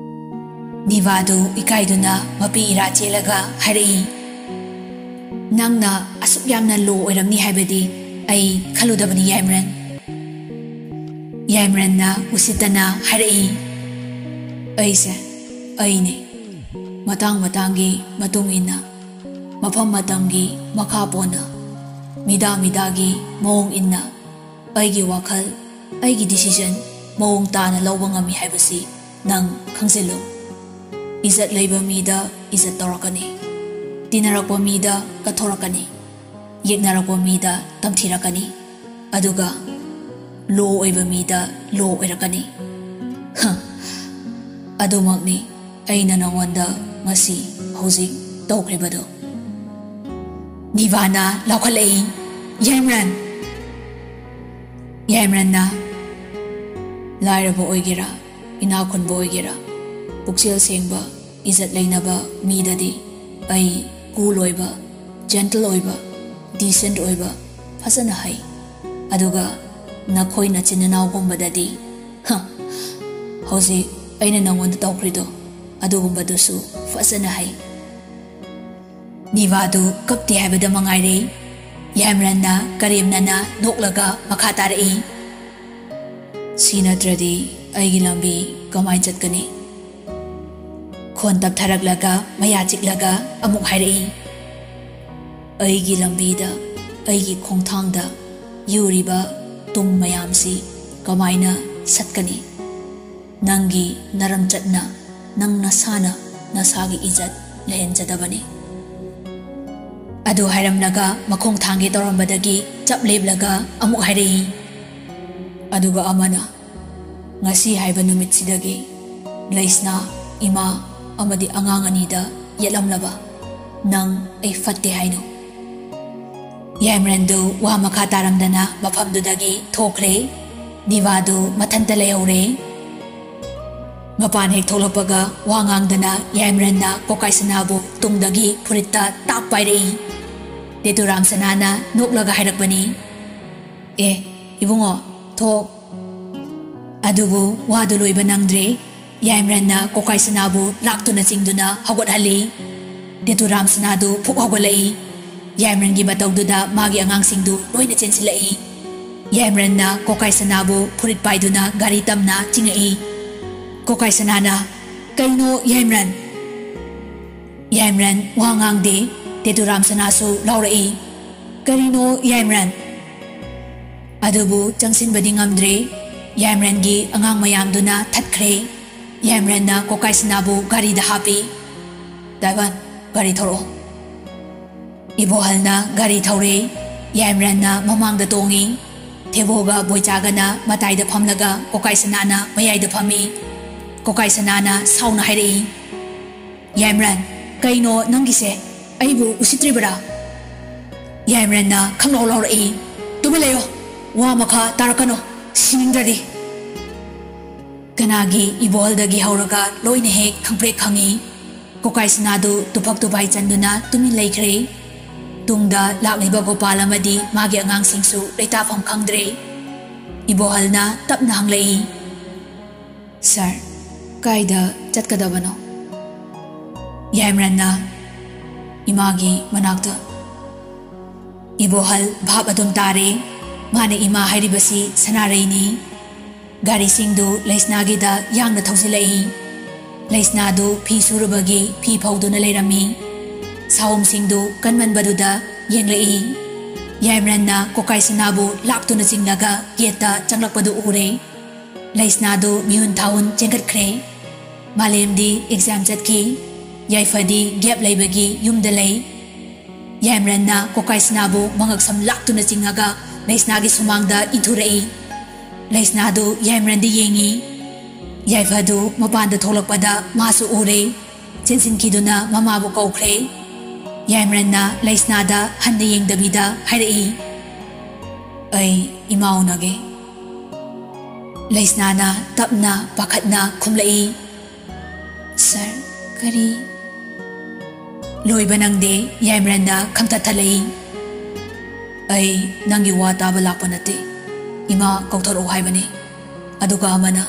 ꯅꯤꯚꯥꯗꯨ ꯏꯀꯥꯏꯗꯨꯅ ꯃꯄꯤ ꯏꯔꯥ ꯆꯦꯜꯂꯒ ꯍꯥꯏꯔꯛꯏ, "ꯅꯪꯅ ꯑꯁꯨꯛ ꯌꯥꯝꯅ low ꯑꯣꯏꯔꯝꯅꯤ ꯍꯥꯏꯕꯗꯤ ꯑꯩ ꯈꯜꯂꯨꯗꯕꯅꯤ, ꯌꯥꯏꯃꯔꯟ꯫" ꯌꯥꯏꯃꯔꯟꯅ ꯎꯁꯤꯠꯇꯅ ꯍꯥꯏꯔꯛꯏ, "ꯑꯩꯁꯦ ꯑꯩꯅꯤ꯫ ꯃꯇꯥꯡ ꯃꯇꯥꯡꯒꯤ ꯃꯇꯨꯡ ꯏꯟꯅ, ꯃꯐꯝ ꯃꯇꯝꯒꯤ ꯃꯈꯥ ꯄꯣꯟꯅ, ꯃꯤꯗꯥ ꯃꯤꯗꯥꯒꯤ ꯃꯑꯣꯡ ꯏꯟꯅ ꯑꯩꯒꯤ ꯋꯥꯈꯜ, ꯑꯩꯒꯤ decision ꯃꯑꯣꯡ ꯇꯥꯅ ꯂꯧꯕ ꯉꯝꯃꯤ ꯍꯥꯏꯕꯁꯤ ꯅꯪ ꯈꯪꯖꯤꯜꯂꯨ꯫ ꯏꯖꯠ ꯂꯩꯕ ꯃꯤꯗ ꯏꯖꯠ ꯇꯧꯔꯛꯀꯅꯤ, ꯇꯤꯟꯅꯔꯛꯄ ꯃꯤꯗ ꯀꯠꯊꯣꯔꯛꯀꯅꯤ, ꯌꯦꯛꯅꯔꯛꯄ ꯃꯤꯗ ꯇꯝꯊꯤꯔꯛꯀꯅꯤ, ꯑꯗꯨꯒ low ꯑꯣꯏꯕ ꯃꯤꯗ low ꯑꯣꯏꯔꯛꯀꯅꯤ꯫ ꯍ, ꯑꯗꯨꯃꯛꯅꯤ ꯑꯩꯅ ꯅꯉꯣꯟꯗ ꯉꯁꯤ, ꯍꯧꯖꯤꯛ ꯇꯧꯈ꯭ꯔꯤꯕꯗꯨ꯫" ꯅꯤꯚꯥꯅ ꯂꯥꯎꯈꯠꯂꯛꯏ, "ꯌꯥꯏꯃꯔꯟ!" ꯌꯥꯏꯃꯔꯟꯅ, "ꯂꯥꯏꯔꯕ ꯑꯣꯏꯒꯦꯔꯥ, ꯏꯅꯥꯛ ꯈꯨꯟꯕ ꯑꯣꯏꯒꯦꯔꯥ, ꯄꯨꯛꯆꯦꯜ ꯁꯦꯡꯕ, ꯏꯖꯠ ꯂꯩꯅꯕ ꯃꯤꯗꯗꯤ ꯑꯩ cool ꯑꯣꯏꯕ, gentle ꯑꯣꯏꯕ, decent ꯑꯣꯏꯕ ꯐꯖꯅ ꯍꯩ꯫ ꯑꯗꯨꯒ ꯅꯈꯣꯏ ꯅꯆꯤꯟ ꯅꯅꯥꯎꯒꯨꯝꯕꯗꯗꯤ, ꯍ, ꯍꯧꯖꯤꯛ ꯑꯩꯅ ꯅꯉꯣꯟꯗ ꯇꯧꯈ꯭ꯔꯤꯗꯣ, ꯑꯗꯨꯒꯨꯝꯕꯗꯨꯁꯨ ꯐꯖꯅ ꯍꯩ꯫" ꯅꯤꯚꯥꯗꯨ ꯀꯞꯇꯦ ꯍꯥꯏꯕꯗ ꯃꯉꯥꯏꯔꯦ꯫ ꯌꯥꯏꯃꯔꯟꯅ ꯀꯔꯦꯝꯅꯅ ꯅꯣꯛꯂꯒ ꯃꯈꯥ ꯇꯥꯔꯛꯏ, "ꯁꯤ ꯅꯠꯇ꯭ꯔꯗꯤ ꯑꯩꯒꯤ ꯂꯝꯕꯤ ꯀꯃꯥꯏ ꯆꯠꯀꯅꯤ?" ꯈꯣꯟ ꯇꯞꯊꯔꯛꯂꯒ ꯃꯌꯥ ꯆꯤꯛꯂꯒ ꯑꯃꯨꯛ ꯍꯥꯏꯔꯛꯏ, "ꯑꯩꯒꯤ ꯂꯝꯕꯤꯗ, ꯑꯩꯒꯤ ꯈꯣꯡꯊꯥꯡꯗ ꯌꯨꯔꯤꯕ ꯇꯨꯝ ꯃꯌꯥꯝꯁꯤ ꯀꯃꯥꯏꯅ ꯁꯠꯀꯅꯤ? ꯅꯪꯒꯤ ꯅꯔꯝꯆꯠꯅ ꯅꯪ ꯅꯁꯥꯅ ꯅꯁꯥꯒꯤ ꯏꯖꯠ ꯂꯩꯍꯟꯖꯗꯕꯅꯤ꯫" ꯑꯗꯨ ꯍꯥꯏꯔꯝꯂꯒ ꯃꯈꯣꯡ ꯊꯥꯡꯒꯦ ꯇꯧꯔꯝꯕꯗꯒꯤ ꯆꯞ ꯂꯦꯞꯂꯒ ꯑꯃꯨꯛ ꯍꯥꯏꯔꯛꯏ, ꯑꯗꯨꯒ ꯑꯃꯅ, "ꯉꯁꯤ ꯍꯥꯏꯕ ꯅꯨꯃꯤꯠꯁꯤꯗꯒꯤ ꯂꯩꯁꯅꯥ, ꯏꯃꯥ ꯑꯃꯗꯤ ꯑꯉꯥꯡ ꯑꯅꯤꯗ ꯌꯦꯠꯂꯝꯂꯕ ꯅꯪ ꯑꯩ ꯐꯠꯇꯦ ꯍꯥꯏꯅꯨ꯫ ꯌꯥꯏꯃꯔꯟꯗꯨ ꯋꯥ ꯃꯈꯥ ꯇꯥꯔꯝꯗꯅ ꯃꯐꯝꯗꯨꯗꯒꯤ ꯊꯣꯛꯈ꯭ꯔꯦ꯫ ꯅꯤꯚꯥꯗꯨ ꯃꯊꯟꯇ ꯂꯩꯍꯧꯔꯦ꯫ ꯃꯄꯥꯟ ꯍꯦꯛ ꯊꯣꯛꯂꯛꯄꯒ ꯋꯥ ꯉꯥꯡꯗꯅ ꯌꯥꯏꯃꯔꯟꯅ ꯀꯣꯀꯥꯏ ꯁꯅꯥꯕꯨ ꯇꯨꯡꯗꯒꯤ ꯐꯨꯔꯤꯠꯇ ꯇꯥꯛ ꯄꯥꯏꯔꯛꯏ꯫ ꯇꯦꯇꯨꯔꯥꯝ ꯁꯅꯥꯅ ꯅꯣꯛꯂꯒ ꯍꯥꯏꯔꯛꯄꯅꯤ, "ꯑꯦ, ꯏꯕꯨꯡꯉꯣ, ꯊꯣꯛ꯫" ꯑꯗꯨꯕꯨ ꯋꯥꯗꯨ ꯂꯣꯏꯕ ꯅꯪꯗ꯭ꯔꯦ꯫ ꯌꯥꯏꯃꯔꯟꯅ ꯀꯣꯀꯥꯏ ꯁꯅꯥꯕꯨ ꯂꯥꯛꯇꯨꯅ ꯆꯤꯡꯗꯨꯅ ꯍꯧꯒꯠꯍꯜꯂꯤ꯫ ꯇꯦꯇꯨꯔꯥꯝ ꯁꯅꯥꯗꯨ ꯐꯨꯛ ꯍꯧꯒꯠꯂꯛꯏ꯫ ꯌꯥꯏꯃꯔꯟꯒꯤ ꯃꯇꯧꯗꯨꯗ ꯃꯥꯒꯤ ꯑꯉꯥꯡꯁꯤꯡꯗꯨ ꯂꯣꯏꯅ ꯆꯦꯟꯁꯤꯜꯂꯛꯏ꯫ ꯌꯥꯏꯃꯔꯟꯅ ꯀꯣꯀꯥꯏ ꯁꯅꯥꯕꯨ ꯐꯨꯔꯤꯠ ꯄꯥꯏꯗꯨꯅ ꯒꯥꯔꯤ ꯇꯝꯅ ꯆꯤꯡꯉꯛꯏ꯫ ꯀꯣꯀꯥꯏ ꯁꯅꯥꯅ, "ꯀꯩꯅꯣ ꯌꯥꯏꯃꯔꯟ?" ꯌꯥꯏꯃꯔꯟ ꯋꯥ ꯉꯥꯡꯗꯦ꯫ ꯇꯦꯇꯨꯔꯥꯝ ꯁꯅꯥꯁꯨ ꯂꯥꯎꯔꯛꯏ, "ꯀꯔꯤꯅꯣ ꯌꯥꯏꯃꯔꯟ?" ꯑꯗꯨꯕꯨ ꯆꯪꯁꯤꯟꯕꯗꯤ ꯉꯝꯗ꯭ꯔꯦ꯫ ꯌꯥꯏꯃꯔꯟꯒꯤ ꯑꯉꯥꯡ ꯃꯌꯥꯝꯗꯨꯅ ꯊꯠꯈ꯭ꯔꯦ꯫ ꯌꯥꯏꯃꯔꯟꯅ ꯀꯣꯀꯥꯏ ꯁꯅꯥꯕꯨ ꯒꯥꯔꯤꯗ ꯍꯥꯞꯄꯤ꯫ "ꯗꯥꯏꯕꯟ, ꯒꯥꯔꯤ ꯊꯧꯔꯛꯑꯣ꯫" ꯏꯕꯣꯍꯜꯅ ꯒꯥꯔꯤ ꯊꯧꯔꯦ꯫ ꯌꯥꯏꯃꯔꯟꯅ ꯃꯃꯥꯡꯗ ꯇꯣꯡꯉꯤ꯫ ꯊꯦꯕꯣꯒ ꯕꯣꯏꯆꯥꯒꯅ ꯃꯇꯥꯏꯗ ꯐꯝꯂꯒ ꯀꯣꯀꯥꯏ ꯁꯅꯥꯅ ꯃꯌꯥꯏꯗ ꯐꯝꯃꯤ꯫ ꯀꯣꯀꯥꯏ ꯁꯅꯥꯅ ꯁꯥꯎꯅ ꯍꯥꯏꯔꯛꯏ, "ꯌꯥꯏꯃꯔꯟ, ꯀꯩꯅꯣ ꯅꯪꯒꯤꯁꯦ? ꯑꯩꯕꯨ ꯎꯁꯤꯠꯇ꯭ꯔꯤꯕꯔꯥ?" ꯌꯥꯏꯃꯔꯟꯅ ꯈꯪꯂꯥꯎ ꯂꯥꯎꯔꯛꯏ, "ꯇꯨꯃꯤꯟ ꯂꯩꯌꯣ, ꯋꯥ ꯃꯈꯥ ꯇꯥꯔꯛꯀꯅꯣ, ꯁꯤꯅꯤꯡꯗ꯭ꯔꯗꯤ꯫" ꯀꯅꯥꯒꯤ ꯏꯕꯣꯍꯜꯗꯒꯤ ꯍꯧꯔꯒ ꯂꯣꯏꯅ ꯍꯦꯛ ꯈꯪꯄ꯭ꯔꯦꯛ ꯈꯪꯉꯤ꯫ ꯀꯣꯀꯥꯏ ꯁꯅꯥꯗꯨ ꯇꯨꯐꯛ ꯇꯨꯐꯥꯏ ꯆꯟꯗꯨꯅ ꯇꯨꯃꯤꯟ ꯂꯩꯈ꯭ꯔꯦ꯫ ꯇꯨꯡꯗ ꯂꯥꯛꯂꯤꯕ ꯒꯣꯄꯥꯜ ꯑꯃꯗꯤ ꯃꯥꯒꯤ ꯑꯉꯥꯡꯁꯤꯡꯁꯨ ꯂꯩꯇꯥꯐꯝ ꯈꯪꯗ꯭ꯔꯦ꯫ ꯏꯕꯣꯍꯜꯅ ꯇꯞꯅ ꯍꯪꯂꯛꯏ, "ꯁꯥꯔ, ꯀꯥꯏꯗ ꯆꯠꯀꯗꯕꯅꯣ?" ꯌꯥꯏꯃꯔꯟꯅ, "ꯏꯃꯥꯒꯤ ꯃꯅꯥꯛꯇ꯫" ꯏꯕꯣꯍꯜ ꯚꯥꯞ ꯑꯗꯨꯝ ꯇꯥꯔꯦ꯫ ꯃꯥꯅ ꯏꯃꯥ ꯍꯥꯏꯔꯤꯕꯁꯤ ꯁꯅꯥꯔꯩꯅꯤ꯫ ꯒꯥꯔꯤꯁꯤꯡꯗꯨ ꯂꯩꯁꯅꯥꯒꯤꯗ ꯌꯥꯡꯅ ꯊꯧꯖꯤꯜꯂꯛꯏ꯫ ꯂꯩꯁꯅꯥꯗꯨ ꯐꯤ ꯁꯨꯔꯨꯕꯒꯤ ꯐꯤ ꯐꯧꯗꯨꯅ ꯂꯩꯔꯝꯃꯤ꯫ ꯁꯥꯍꯨꯝꯁꯤꯡꯗꯨ ꯀꯟꯃꯟꯕꯗꯨꯗ ꯌꯦꯡꯂꯛꯏ꯫ ꯌꯥꯏꯃꯔꯟꯅ ꯀꯣꯀꯥꯏ ꯁꯅꯥꯕꯨ ꯂꯥꯛꯇꯨꯅ ꯆꯤꯡꯂꯒ ꯒꯦꯠꯇ ꯆꯪꯂꯛꯄꯗꯨ ꯎꯔꯦ꯫ ꯂꯩꯁꯅꯥꯗꯨ ꯃꯤꯍꯨꯟ ꯊꯥꯍꯨꯟ ꯆꯦꯟꯈꯠꯈ꯭ꯔꯦ꯫ ꯃꯥꯂꯦꯝꯗꯤ ꯑꯦꯛꯖꯥꯝ ꯆꯠꯈꯤ꯫ ꯌꯥꯏꯐꯗꯤ ꯒꯦꯞ ꯂꯩꯕꯒꯤ ꯌꯨꯝꯗ ꯂꯩ꯫ ꯌꯥꯏꯃꯔꯟꯅ ꯀꯣꯀꯥꯏ ꯁꯅꯥꯕꯨ ꯃꯉꯛ ꯁꯝ ꯂꯥꯛꯇꯨꯅ ꯆꯤꯡꯉꯒ ꯂꯩꯁꯅꯥꯒꯤ ꯁꯨꯃꯥꯡꯗ ꯏꯟꯊꯨꯔꯛꯏ꯫ ꯂꯩꯁꯅꯥꯗꯨ ꯌꯥꯏꯃꯔꯟꯗ ꯌꯦꯡꯉꯤ꯫ ꯌꯥꯏꯐꯗꯨ ꯃꯄꯥꯟꯗ ꯊꯣꯛꯂꯛꯄꯗ ꯃꯥꯁꯨ ꯎꯔꯦ꯫ ꯆꯦꯟꯁꯤꯟꯈꯤꯗꯨꯅ ꯃꯃꯥꯕꯨ ꯀꯧꯈ꯭ꯔꯦ꯫ ꯌꯥꯏꯃꯔꯟꯅ ꯂꯩꯁꯅꯥꯗ ꯍꯟꯅ ꯌꯦꯡꯗꯕꯤꯗ ꯍꯥꯏꯔꯛꯏ, "ꯑꯩ ꯏꯃꯥ ꯎꯅꯒꯦ꯫" ꯂꯩꯁꯅꯥꯅ ꯇꯞꯅ ꯄꯥꯈꯠꯅ ꯈꯨꯝꯂꯛꯏ, "ꯁꯥꯔ, ꯀꯔꯤ?" ꯂꯣꯏꯕ ꯅꯪꯗꯦ, ꯌꯥꯏꯃꯔꯟꯅ ꯈꯪꯊꯠꯊꯠꯂꯛꯏ, "ꯑꯩ ꯅꯪꯒꯤ ꯋꯥ ꯇꯥꯕ ꯂꯥꯛꯄ ꯅꯠꯇꯦ꯫ ꯏꯃꯥ ꯀꯧꯊꯣꯔꯛꯎ ꯍꯥꯏꯕꯅꯤ꯫ ꯑꯗꯨꯒ ꯑꯃꯅ,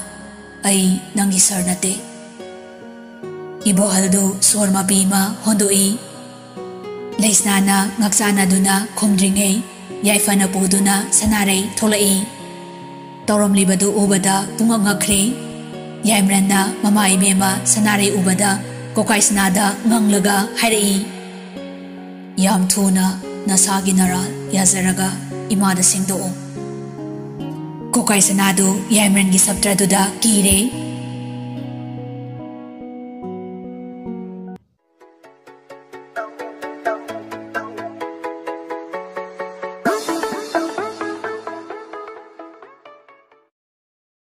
ꯑꯩ ꯅꯪꯒꯤ ꯁꯥꯔ ꯅꯠꯇꯦ꯫" ꯏꯕꯣꯍꯜꯗꯨ ꯁꯣꯔ ꯃꯄꯤ ꯑꯃ ꯍꯣꯟꯗꯣꯛꯏ꯫ ꯂꯩꯁꯅꯥꯅ ꯉꯛꯆꯥꯟꯅꯗꯨꯅ ꯈꯨꯝꯗ꯭ꯔꯤꯉꯩ ꯌꯥꯏꯐꯅ ꯄꯨꯗꯨꯅ ꯁꯅꯥꯔꯩ ꯊꯣꯛꯂꯛꯏ꯫ ꯇꯧꯔꯝꯂꯤꯕꯗꯨ ꯎꯕꯗ ꯄꯨꯡꯉꯛ ꯉꯛꯈ꯭ꯔꯦ꯫ ꯌꯥꯏꯃꯔꯟꯅ ꯃꯃꯥ ꯏꯕꯦꯝꯃ ꯁꯅꯥꯔꯩ ꯎꯕꯗ ꯀꯣꯀꯥꯏ ꯁꯅꯥꯗ ꯉꯪꯂꯒ ꯍꯥꯏꯔꯛꯏ, "ꯌꯥꯝ ꯊꯨꯅ ꯅꯁꯥꯒꯤ ꯅꯔꯥꯜ ꯌꯥꯖꯔꯒ ꯏꯃꯥꯗ ꯁꯦꯡꯗꯣꯛꯎ꯫" ꯀꯣꯀꯥꯏ ꯁꯅꯥꯗꯨ ꯌꯥꯏꯃꯔꯟꯒꯤ ꯁꯞꯇ꯭ꯔꯗꯨꯗ ꯀꯤꯔꯦ꯫